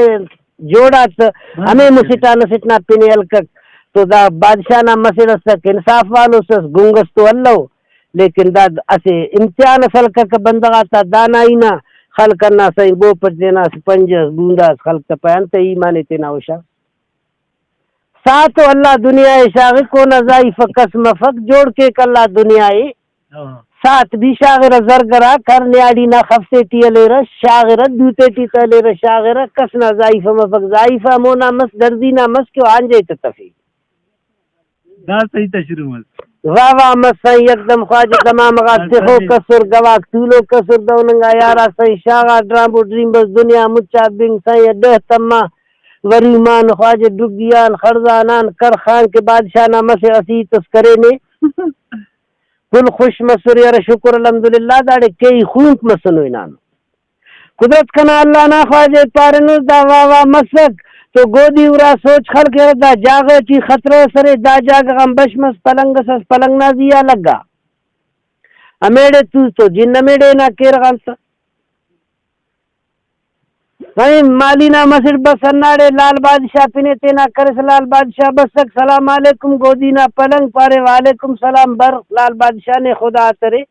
جوڑا تہ ہمے مسٹ آن اسٹ نا پن ئے ہلکک۔ تو دا بادشاہ نا مسڑ ئسک، انصاف والو ئس، گنگ ئس تو الو، لیکن دا اسہ امتحان ئس ہلککہ بندغ آتا دانائی نا۔ خلق ہندا سائیں بوپٹ تینا اسہ پنجہ ئس بوندا ئس خلق تہ پائے انتئے ای مانے تینا ہشاف۔ ساعت و اللہ دنیا ءِ شاغک، اونا زائیفہ کس مفک، جوڑ کیک اللہ دنیا ءِ۔ ہاں۔ ساعت بھی شاغرہ زرگراک، ہر نیاڑی نا خف تیٹی ہلیرہ، شاغرہ دوتے ٹی تہ ہلیرہ، شاغرہ کس نا زائیفہ مفک، زائیفہ ہمونا مس، دردی نا مس کہ او آنجے تہ تفے۔ دا صحیح تشروم اس۔ واہ واہ مس سائیں، یکدم خواجہ تمام غاک ہاں، تخوک صحیح۔ اسر، گواک تولوک اسر، دہن انگا یارا سائیں شاغا ڈرامبو ڈریم بس دنیا مچا بنگ سائیں ڈہ تما۔ ورومان خواجہ ڈگیان خڑزانان کر خان کہ بادشاہ نا مسہ اسیت اس کرینے۔ کل خوش مسر یار، شکر الحمدللہ، داڑے کیہی خونک مسنو ہنانو۔ قدرت کنا اللہ نا خواجہ پارینس دا واہ واہ مسک تو گودی ارا سوچ خلک یار، دا جاگہ ٹی خطرہ اس ارے، دا جاگہ غان بش مس، پلنگ اس ئس، پلنگ نا زیہا لگا۔ ہمیڑے توس تو جن ہمیڑے ہنا کیر غان تہ۔ سائیں مالی نا مسڑ بس ہنداڑے لال بادشاہ پن ئے تینا کرسہ، لال بادشاہ بسک، سلام علیکم گودی نا پلنگ، پارے وعلیکم سلام، بر لال بادشاہ نے خدا اترے۔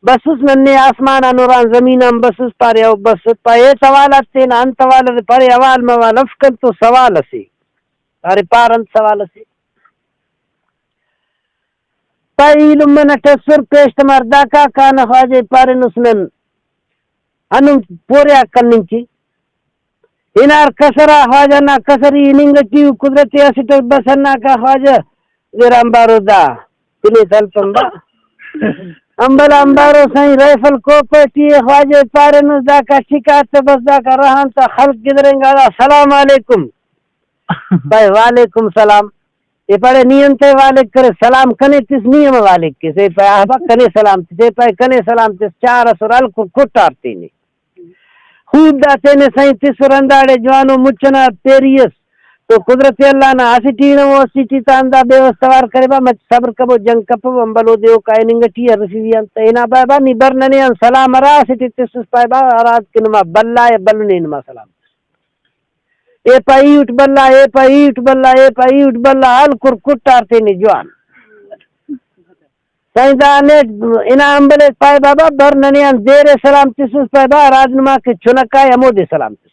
بسس ننے آسمان آن ہران زمین آن بسس، پارے او بسٹ، پارے اے سوال آتے تینا انت حوال ارے، پارے حوال موال اف کن تو سوال اسے، پارے پار انت سوال اسے۔ پائے ای لمہ نا ٹسر پیش تمار داکا کانہ خواجہ پارینس نن ہندن پوریا کننگ کے۔ ہنار کسر آ خواجہ نا کسری ہننگ ٹی ءُ قدرت اسٹ ئس بس ہناکہ خواجہ گڑا امبارو دا پنے تلپن با۔ امبل امبارو سائیں رائفل کوپہ ٹی ءِ خواجہ پارینس داکا ٹکا تہ بس داکا رہان تا خلق گدرینگا دا سلام علیکم۔ بھائی وعلیکم سلام۔ ای پارے نی انتئے والک کرے؟ سلام کنے تس، نی ہم والک کیس۔ ای پائے آہبا کنے سلام تس، ای پائے کنے سلام تس، چار ئسر ہلکر کٹار تینے۔ خوب دا تینے سائیں تسر ہنداڑے جوانو مچ ئنا پیری ئس تو قدرت اللہ نا اسٹ ہی نمو اسٹ ہی تا ہندا بے وس توار کرے با، مچ صبر کبو جنگ کپو، امبل اودے اوکا ہننگ ٹی ہرفی وی انت۔ ہنا بابا نی بر ننے آن سلام ہرا اسٹ ہی تسس پائے با ہراتکہ نما بھلا ءِ بھلنے نما سلام۔ اے پا ای اٹ بھلا، اے پا ای اٹ بھلا، اے پا ای اٹ بھلا، ہلکر کٹار تینے جوان۔ سائیں دا نے ہنا امبل ئے پائے بابا بر ننے آن دیر ئے سلام تسس پائے با ہراد نما کہ چنکا ءِ ہمودے سلام تسر۔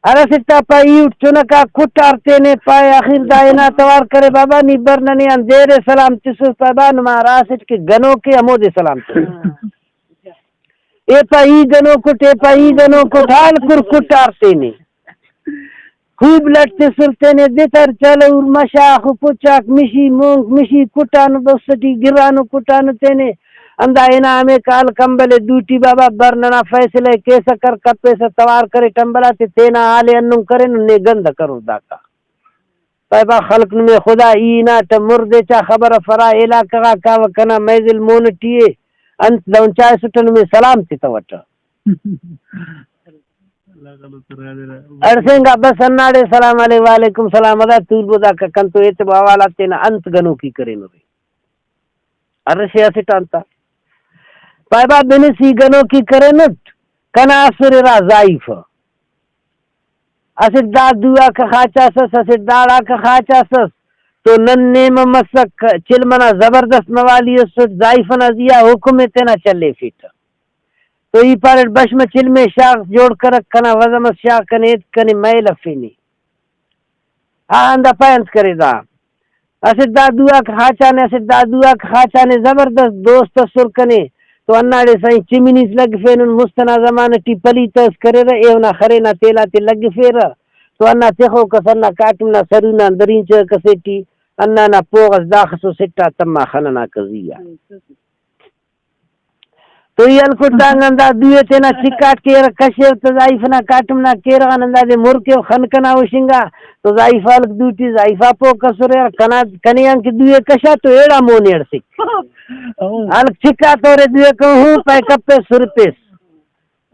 ہر اسٹ آ پائے ای اٹ چنکا کٹار تینے پائے آخر دا ہنا توار کرے بابا نی بر ننے آن دیر ئے سلام تسس پائے با نما ہرا اسٹ کہ گنوک ءِ ہمودے سلام تسر۔ اے پا ای گنوک اٹ، اے پا ای گنوک اٹ، ہلکر کٹار تینے۔ خوب لٹ تسر تینے دتر چلور مشاخ و پچاک مشی مونک مشی کٹانو، دو اسٹی گرانو کٹانو تینے۔ ہندا انعام ءِ کال کمبل ءِ دوٹی بابا بر، ننا فیصلہ ءِ کیسہ کر، کپیسہ توار کریٹ امبل آتے، تینا حال ءِ ہندن کرینن، نے گند کرور داکا۔ پائے با خلق نمے خدا، ای ہناٹہ مردے چا خبر افرا، علاقہ غا کاوہ کنا مینزل مون ٹی ءِ، انت دہن چائسٹہ نمے سلام تتوٹہ۔ ہڑسینگا بس ہنداڑے سلام علیک، وعلیکم سلام، ادا تولبو داکا کنتو ایتبو حوالات تینا انت گنوکی کرینرے۔ ہر شے اسٹ آن تا۔ پائے با بنس ای گنوکی کرینٹ، کنا اسر ارا زائیفہ۔ اسٹ دا دو آ کخاچاسس، اسٹ داڑا کخاچاسس، تو نن نیمہ مسک، چلم ئنا زبردست موالی اسٹ، زائیفہ نا زیہا حکم ءِ تینا چلیفیٹہ۔ تو ای پاریٹ بش مہ چلم ءِ شاغ جوڑ کرک، کنا وزم اس شاغ، کنے ایت کنے میل افینے۔ آ ہندا پائے انت کرے دا۔ اسٹ دا دو آک خاچانے، اسٹ دا دو آک خاچانے، زبردست دوست ئسر کنے۔ تو ہنداڑے سائیں چمنیس لگفینن، مست ئنا زمانہ ٹی پلیت ئس کریرہ، ایہن آ خرے نا تیل آتے لگفیرہ۔ تو ہندا تخوک ئس ہندا کاٹم نا سرو نا درینچک ئسے ٹی ہندا نا پوغ ئس داخسو سٹا تما خنناکہ زی آ۔ تو ای ہلکٹ دانگ آن دا دو ءِ تینا چکاٹ کیرہ، کشیو تہ زائیفہ نا کاٹم نا کیرغ آن ہندادے مر کیو خن کنا ہشنگا۔ تو زائیفہ ہلک دوٹی، زائیفہ پوک ئسرہ، کنا کنے آن کہ دو ءِ کشا تو ایڑا مون ءِ ہڑسک۔ ہلک چکا تورے دو ءِ کہ ہوں پائے کپیس سرپیس۔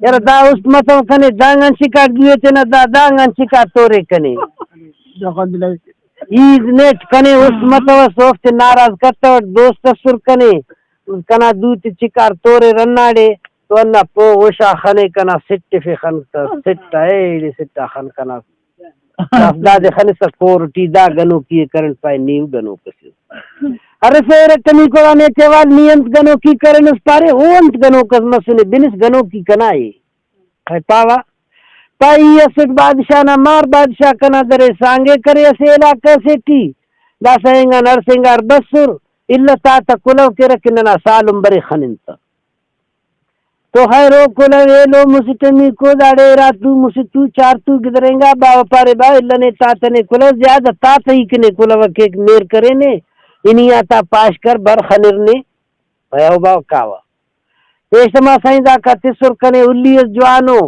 یار دا است متو کنے، دانگ آن چکاٹ دو ءِ تینا، دا دانگ آن چکاٹ تورے کنے۔ ای نیٹ کنے است متوس، اوفتے ناراض کتوٹ، دوست ئسر کنے، کنا دو تے چکار تورے رناڑے، تو ہندا پوغ ہشا خنے کنا سٹفے خن تا، سٹ آ، ایڑے سٹ آ خن کنا۔ دادے خنسہ کور ٹی دا گنوکی ءِ کرنٹ پائے نیو گنوک ئسے۔ ارفیرہ کنیکو آ نیتے وال نی انت گنوکی کرینس پارے، او انت گنوک ئس مسنے، بنس گنوکی کنا ءِ۔ خیر پاوہ، پا ای اسٹ بادشاہ نا مار، بادشاہ کنا درے سانگے کرے اسہ علاقہ سے ٹی، داسہ اینگان ہڑسینگار بسر، الہ تا تا کلہو کیرہ کہ ننا سالم برے خنن تہ۔ تو خیر او کلہو ایلو مسہ ٹمیکو داڑے ارا تو مسہ تو چار تو گدرینگا، باوہ پارے با الہ نے تا تنے کلہو زیادہ تا تہی کنے کلہو کیک میر کرینے، ہنی آتا پاش کر بر خنر نے، پہو باوہ کاوہ۔ پیشتما سائیں داکا تسر کنے، ہلی اس جوانو،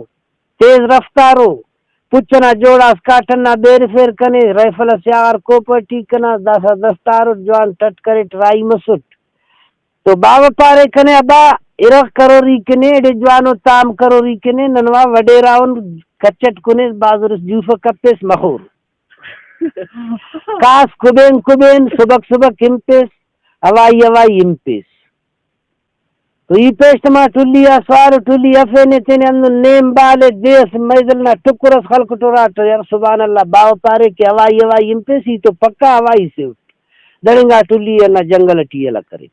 تیز رفتارو، پچ ئنا جوڑاس کاٹن نا بیرفیر کنے، رائفل اس شاغار کوپہ ٹی کنا، داسہ دستار اٹ جوان ٹٹ کریٹ راہی مسٹ۔ تو باوہ پارے کنے ابا ارغ کروری کنے، ایڑے جوانو تام کروری کنے، ننوا وڈیرا ان کچٹ کنے، بازرس جوفہ کپیس مخور۔ کاس کبین کبین، سبک سبک ہنپیس، ہوائی ہوائی ہنپیس۔ تو ای پیشتما ٹلی آ سوار، ٹلی افینے تینے ہندن نیم بالے دے اس میدل نا ٹکر اس خلکٹ اراٹہ، یار سبحان اللہ، باوہ پارے کہ ہوائی ہوائی ہنپیس، ای تو پکا ہوائی سے اٹ۔ دڑنگا ٹلی ئنا جنگل ٹی یلہ کریٹ۔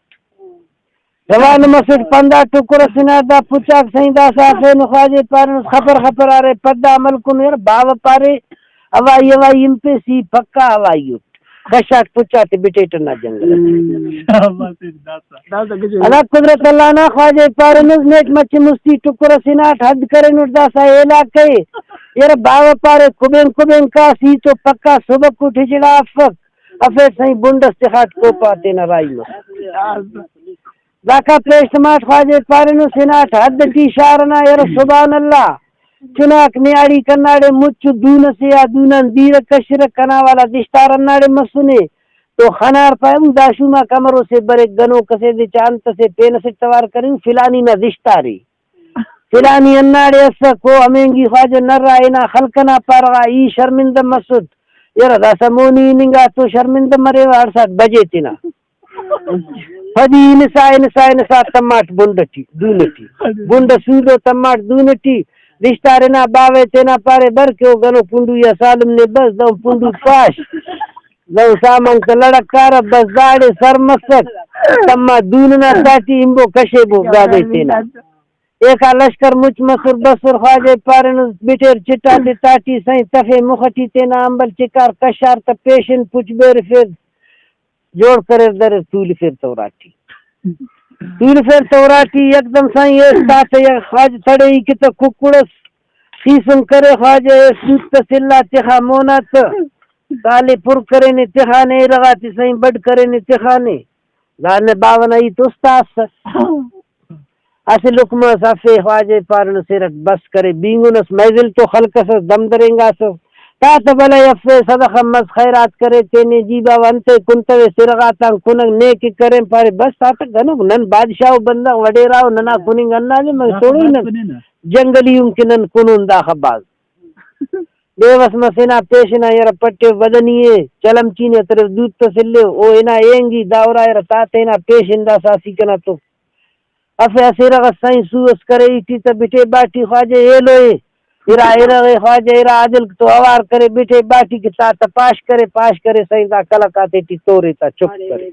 روان مسٹ پندا ٹکر اس ہناٹ، دا پچاک سائیں داسہ افینو، خواجہ پارینس خپر خپر ارے پدا عمل کنو، یار باوہ پارے ہوائی ہوائی ہنپیس، ای پکا ہوائی اٹ۔ کشاٹ پچ آتے بٹیٹ ہندا جنگل اٹ۔ شاباش سیٹھ داسہ۔ اللہ قدرت اللہ نا، خواجہ پارینس نیٹ مچہ مستی ٹکر اس ہناٹ، حد کرینٹ داسہ علاقہ ءِ۔ یار باوہ پارے کبین کبین کاس، ای تو پکا سبک اٹ ہچڑا افک۔ افیٹ سائیں بنڈ اس تخاٹ کوپہ آ تینا راہی مس۔ داکا پیشتماٹ خواجہ پارینس ہناٹ حد ٹی شار ئنا، یار سبحان اللہ۔ چناک نیاڑی کناڑے مچ دون ئسے آ دون آن دیرہ کشرہ، کنا والا دشتار ہنداڑے مسنے۔ تو خنار پائے ہم دا شوماک امرو سے بریک، گنوک ئسے دے چا انت ئسے پین ئسے توار کرے، فلانی نا دشتارے، فلانی ہنداڑے ئسک، او ہمینگی خواجہ نرا ہنا خلق ئنا پارغا، ای شرمندہ مسٹ۔ یرہ داسہ مونی ہننگا تو شرمندہ مریوہ، ہڑساٹ بجے تینا۔ پدی ہنسا ہنسا ہنسا تماٹ بنڈ ٹی، دون ٹی۔ بنڈ سودو تماٹ دون ٹی۔ دشتار ہنا باوہ تینا پارے بر کہ او گنو پنڈو یا سالم نے بس، دہن پنڈو پاش۔ دہن سامان تا لڑک کارہ بس، داڑے سر مسک۔ تما دون نا تاٹی ہمبو کشیبو گادے تینا۔ ایکا لشکر مچ مسر بسر، خواجہ پارینس بٹیر چٹاتے تاٹی سائیں تفے مخ ٹی تینا امبل چکار کشار تا پیشن پچ بیرفیر۔ جوڑ کریر دریر، تولفیر تا اراٹی۔ تولفیر تا اراٹی یکدم سائیں ایس تاتے یا خواجہ تڑے ای کہ تا ککڑ اس خیسن کرے، خواجہ ایس سوت تا سلا تخا مونا تا تالے پر کرینے تخانے، ارغاتے سائیں بڈ کرینے تخانے۔ دانے باوہ نا ہیت است اس۔ اسہ لقمہ ئس افے، خواجہ پارینس ایرٹ بس کرے، بینگن ئس، محفل تو خلق ئسس، دم درینگاسس۔ تا تہ بلہ افے، صدقہ مس، خیرات کرے تینے، جی باوہ انتئے کنتویس، ارغاتان کنگ نے کہ کرین؟ پارے بس تا تہ گنوک نن بادشاہ و بندغ وڈیرہ و ننا کننگ ہندادے، مگر توڑو نن جنگلی ان کہ نن کنون داخہ بھاز۔ بیوس مس ہنا پیشن آ، یرہ پٹیو بدنی ءِ، چلم چینے تریو، دود تس الیو، او ہنا اینگی دا ارا، یرہ تا تینا پیشن داسہ اسیکہ نا تو افے، اسہ ارغ اس سائیں سو اس کرے، ای ٹی تہ بٹے باٹی خواجہ ایلو ءِ، ارا ارغ ءِ خواجہ ارا عادل تو اوار کرے، بٹے باٹی کہ تا تہ پاش کرے، پاش کرے سائیں دا کلک آتے ٹی تورے تا چپ کرے۔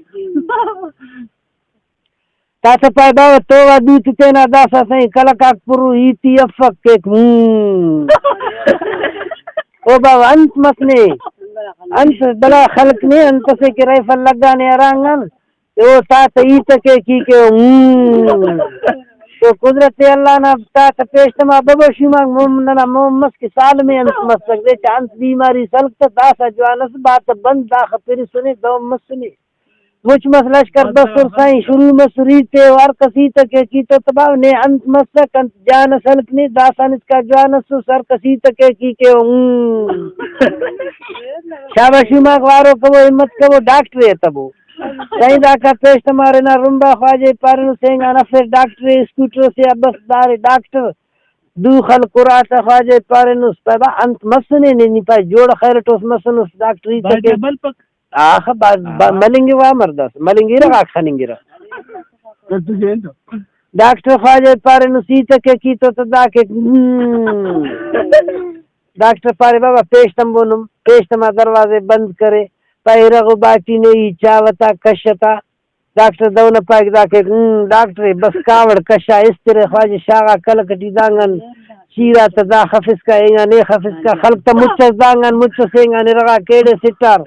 تا تہ پائے باوہ توبہ دوت تینا داسہ سائیں کلک آک پرو ہیتی افک کیک۔ ہوں۔ او باوہ انت مس نے؟ انت بلا خلق نے انت سے کہ رائفل لگانے ہرانگان۔ او تا تہ ہیت کیک ای کہ ہوں۔ تو قدرت اللہ نا تا تہ پیش تما ببو شومانک موم ننا موم مس کہ سال میں انت مسک دے چا انت بیماری سلک تہ داسہ جوان اس بات بند داخہ پرسنے دو مسنے۔ مچ مس لشکر بسر سائیں، شروع مسر ہیتے و ہر کس ہیت ءِ کیک ای تو تباہ نے انت مسک، انت جان اس ہلک نے، داسان اسکا جوان اسس، ہر کس ہیت ءِ کیک ای کہ ہوں۔ شاباشی ماک وارو کبو، ہمت کبو، ڈاکٹرے اتبو۔ سائیں داکا پیش تمارے نا رمبا خواجہ پارینو سینگان افیر ڈاکٹرے، اسکوٹر سے بس دارے ڈاکٹر۔ دو خلق اراتا خواجہ پارینس، پائے با انت مسنے نے، نی پائے جوڑ خیرٹ اس مسنس ڈاکٹر ہیت ءِ کیک۔ آخہ با-، با-، ہاں۔ ملنگوہ مردس، ملنگرہ غاک خننگرہ۔ ڈاکٹر خواجہ پارینس ہیت ءِ کیک ای تو تہ دا کیک، ہم۔ ڈاکٹر پارے بابا پیش تمبو نم، پیش تما دروازے بند کرے، پائے ارغ و باٹی نے ای چاوہ تا کشہ تا۔ ڈاکٹر دہن ءِ پائک دا کیک، ہم، ڈاکٹر ءِ بس کاوڑ کشا استرے خواجہ شاغا کلک ٹی دانگان چیرا تہ دا خفسکا اینگان اے خفسکا خلک تہ مچ اس دانگان مچ اس اینگان ارغا کیڑے سٹار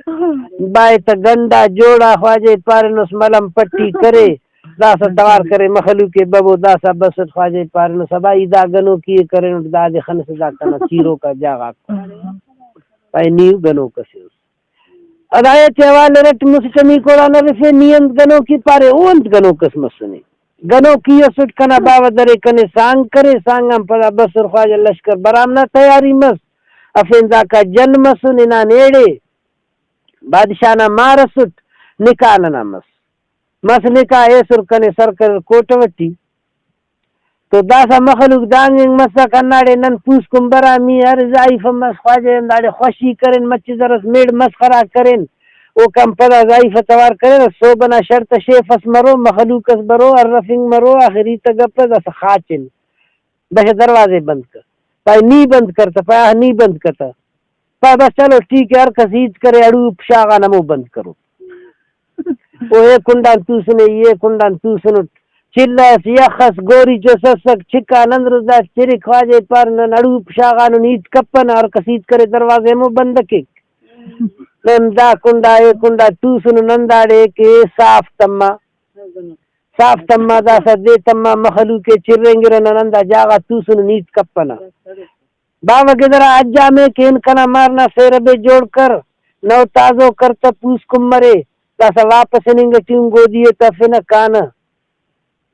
بائے تہ گنڈا جوڑا خواجہ ءِ پارینس ملم پٹی کرے داسہ توار کرے مخلوق ءِ ببو داسہ بسٹ خواجہ ءِ پارینس ابا ای دا گنوکی ءِ کرینٹ دادے خنسہ دا کنا چیروکا جاغاک پائے نیو گنوک اسے اس۔ ہدایت حوال ارٹ مسٹمیکو آن ارفے، نی انت گنوکی پارے، او انت گنوک اس مسنے۔ گنوکی اسٹ کنا باوہ درے کنے سانگ کرے، سانگ آن پدا بسر خواجہ لشکر برام نا تیاری مس، افین داکا جن مسن ہنان ایڑے، بادشاہ نا مار اسٹ، نکاح ننا مس۔ مس نکاح ایسر کنے سر کریر کوٹہ ٹی۔ تو داسہ مخلوق دانگ انگ مسک، ہنداڑے نن پوسکن برامی ہر زائیفہ مس خواجہ ہنداڑے خوشی کرین، مچ زرس میڑ مسخرہ کرین، اوکان پدا زائیفہ توار کریر، سہب ئنا شڑت شیف اس مرو، مخلوق اس برو، ارفنگ مرو، آخری تہ گپ اس داسہ خاچن، بشہ دروازے بند کر، پائے نی بند کر تہ، پائے آ نی بند کتہ۔ پا بس چلو ٹھیک ہے، ہر کس ہیت کرے، ہڑوپ شاغان ہمو بند کرو۔ او اے کنڈان توسنے، ای اے کنڈان توسنٹ۔ چلہ اس، یخ اس، گوریچ اس اسک، چکا نندرس دا چرک خواجہ ءِ پارہ نن ہڑوپ شاغانن ہیت کپنہ، ہر کس ہیت کرے دروازہ ہمو بند کیک۔ نن دا کنڈا اے کنڈا توسنن ہنداڑے کہ صاف تما، صاف تما داسہ دے تما مخلوق ءِ چرینگرہ نن ہندا جاگہ توسنن ہیت کپنہ۔ باوہ گدرا حجام ءِ کہ ہن کنا مار نا سیرب ءِ جوڑ کر، نو تازو کر تہ پوسکن مرے، داسہ واپس ہننگ ٹی ہم گودی ءِ تفنہ کانہ۔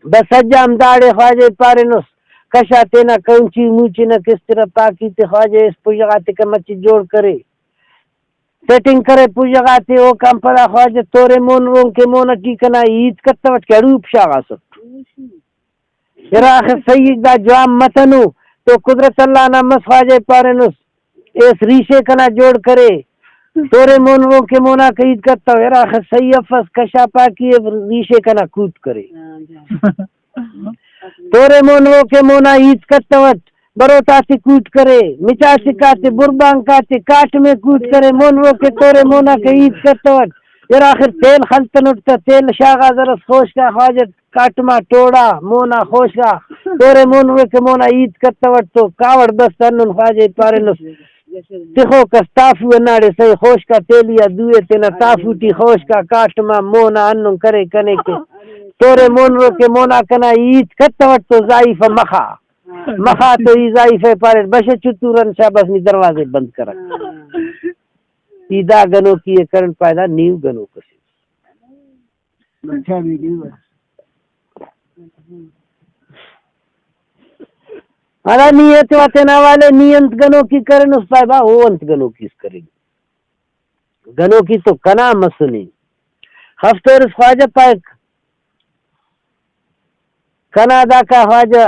بس حجام داڑے خواجہ ءِ پارینس، کشا تینا کونچی موچی نا کسترہ پاکی تے خواجہ اس پژہ غاتیکہ مچہ جوڑ کرے۔ سیٹنگ کرے پژہ غاتے، اوکان پدا خواجہ تورے مون رونک ءِ مون ٹی کنا ہیت کتوٹ کہ ہڑوپ شاغاسٹ۔ ارا آخر سہی دا جوان متنو تو قدرت اللہ نا مس خواجہ ءِ پارینس ایس ریشے کنا جوڑ کرے۔ تورے مون رونک ءِ مونا کہ ہیت کتو، ارا آخر سہی افس، کشا پاکی ءِ ریشے کنا کوٹ کرے۔ تورے مون رونک ءِ مونا ہیت کتوٹ، بروتاتے کوٹ کرے، مچاسکاتے، بربانکاتے، کاٹمے کوٹ کرے، مون رونک ءِ تورے مونا کہ ہیت کتوٹ۔ ارا آخر تیل خلتنٹ تہ تیل شاغا زرس خوشکا خواجہ کاٹما ٹوڑا مونا خوشکا، تورے مون رونک ءِ مونا ہیت کتوٹ تو کاوڑ بس ہندن خواجہ ءِ پارینس تخوک اس تافو ہنداڑے سہی خوشکا تیلی آ دوئے تینا تافو ٹی خوشکا کاٹما مونا ہندن کرے کنے کہ تورے مون رونک ءِ مونا کنا ہیت کتوٹ تو زائیفہ مخا، مخا تو ای زائیفہ ءِ پاریٹ بشہ چتورن شاباس نی دروازے بند کرک۔ ای دا گنوکی ءِ کرن پائے دا نیو گنوک اسے۔ ہرا نی ایتوا تینا حوالے، نی انت گنوکی کرینس؟ پائے با، او انت گنوکی اس کرین؟ گنوکی تو کنا مسنے۔ خف تورس خواجہ پائک، کنا داکا خواجہ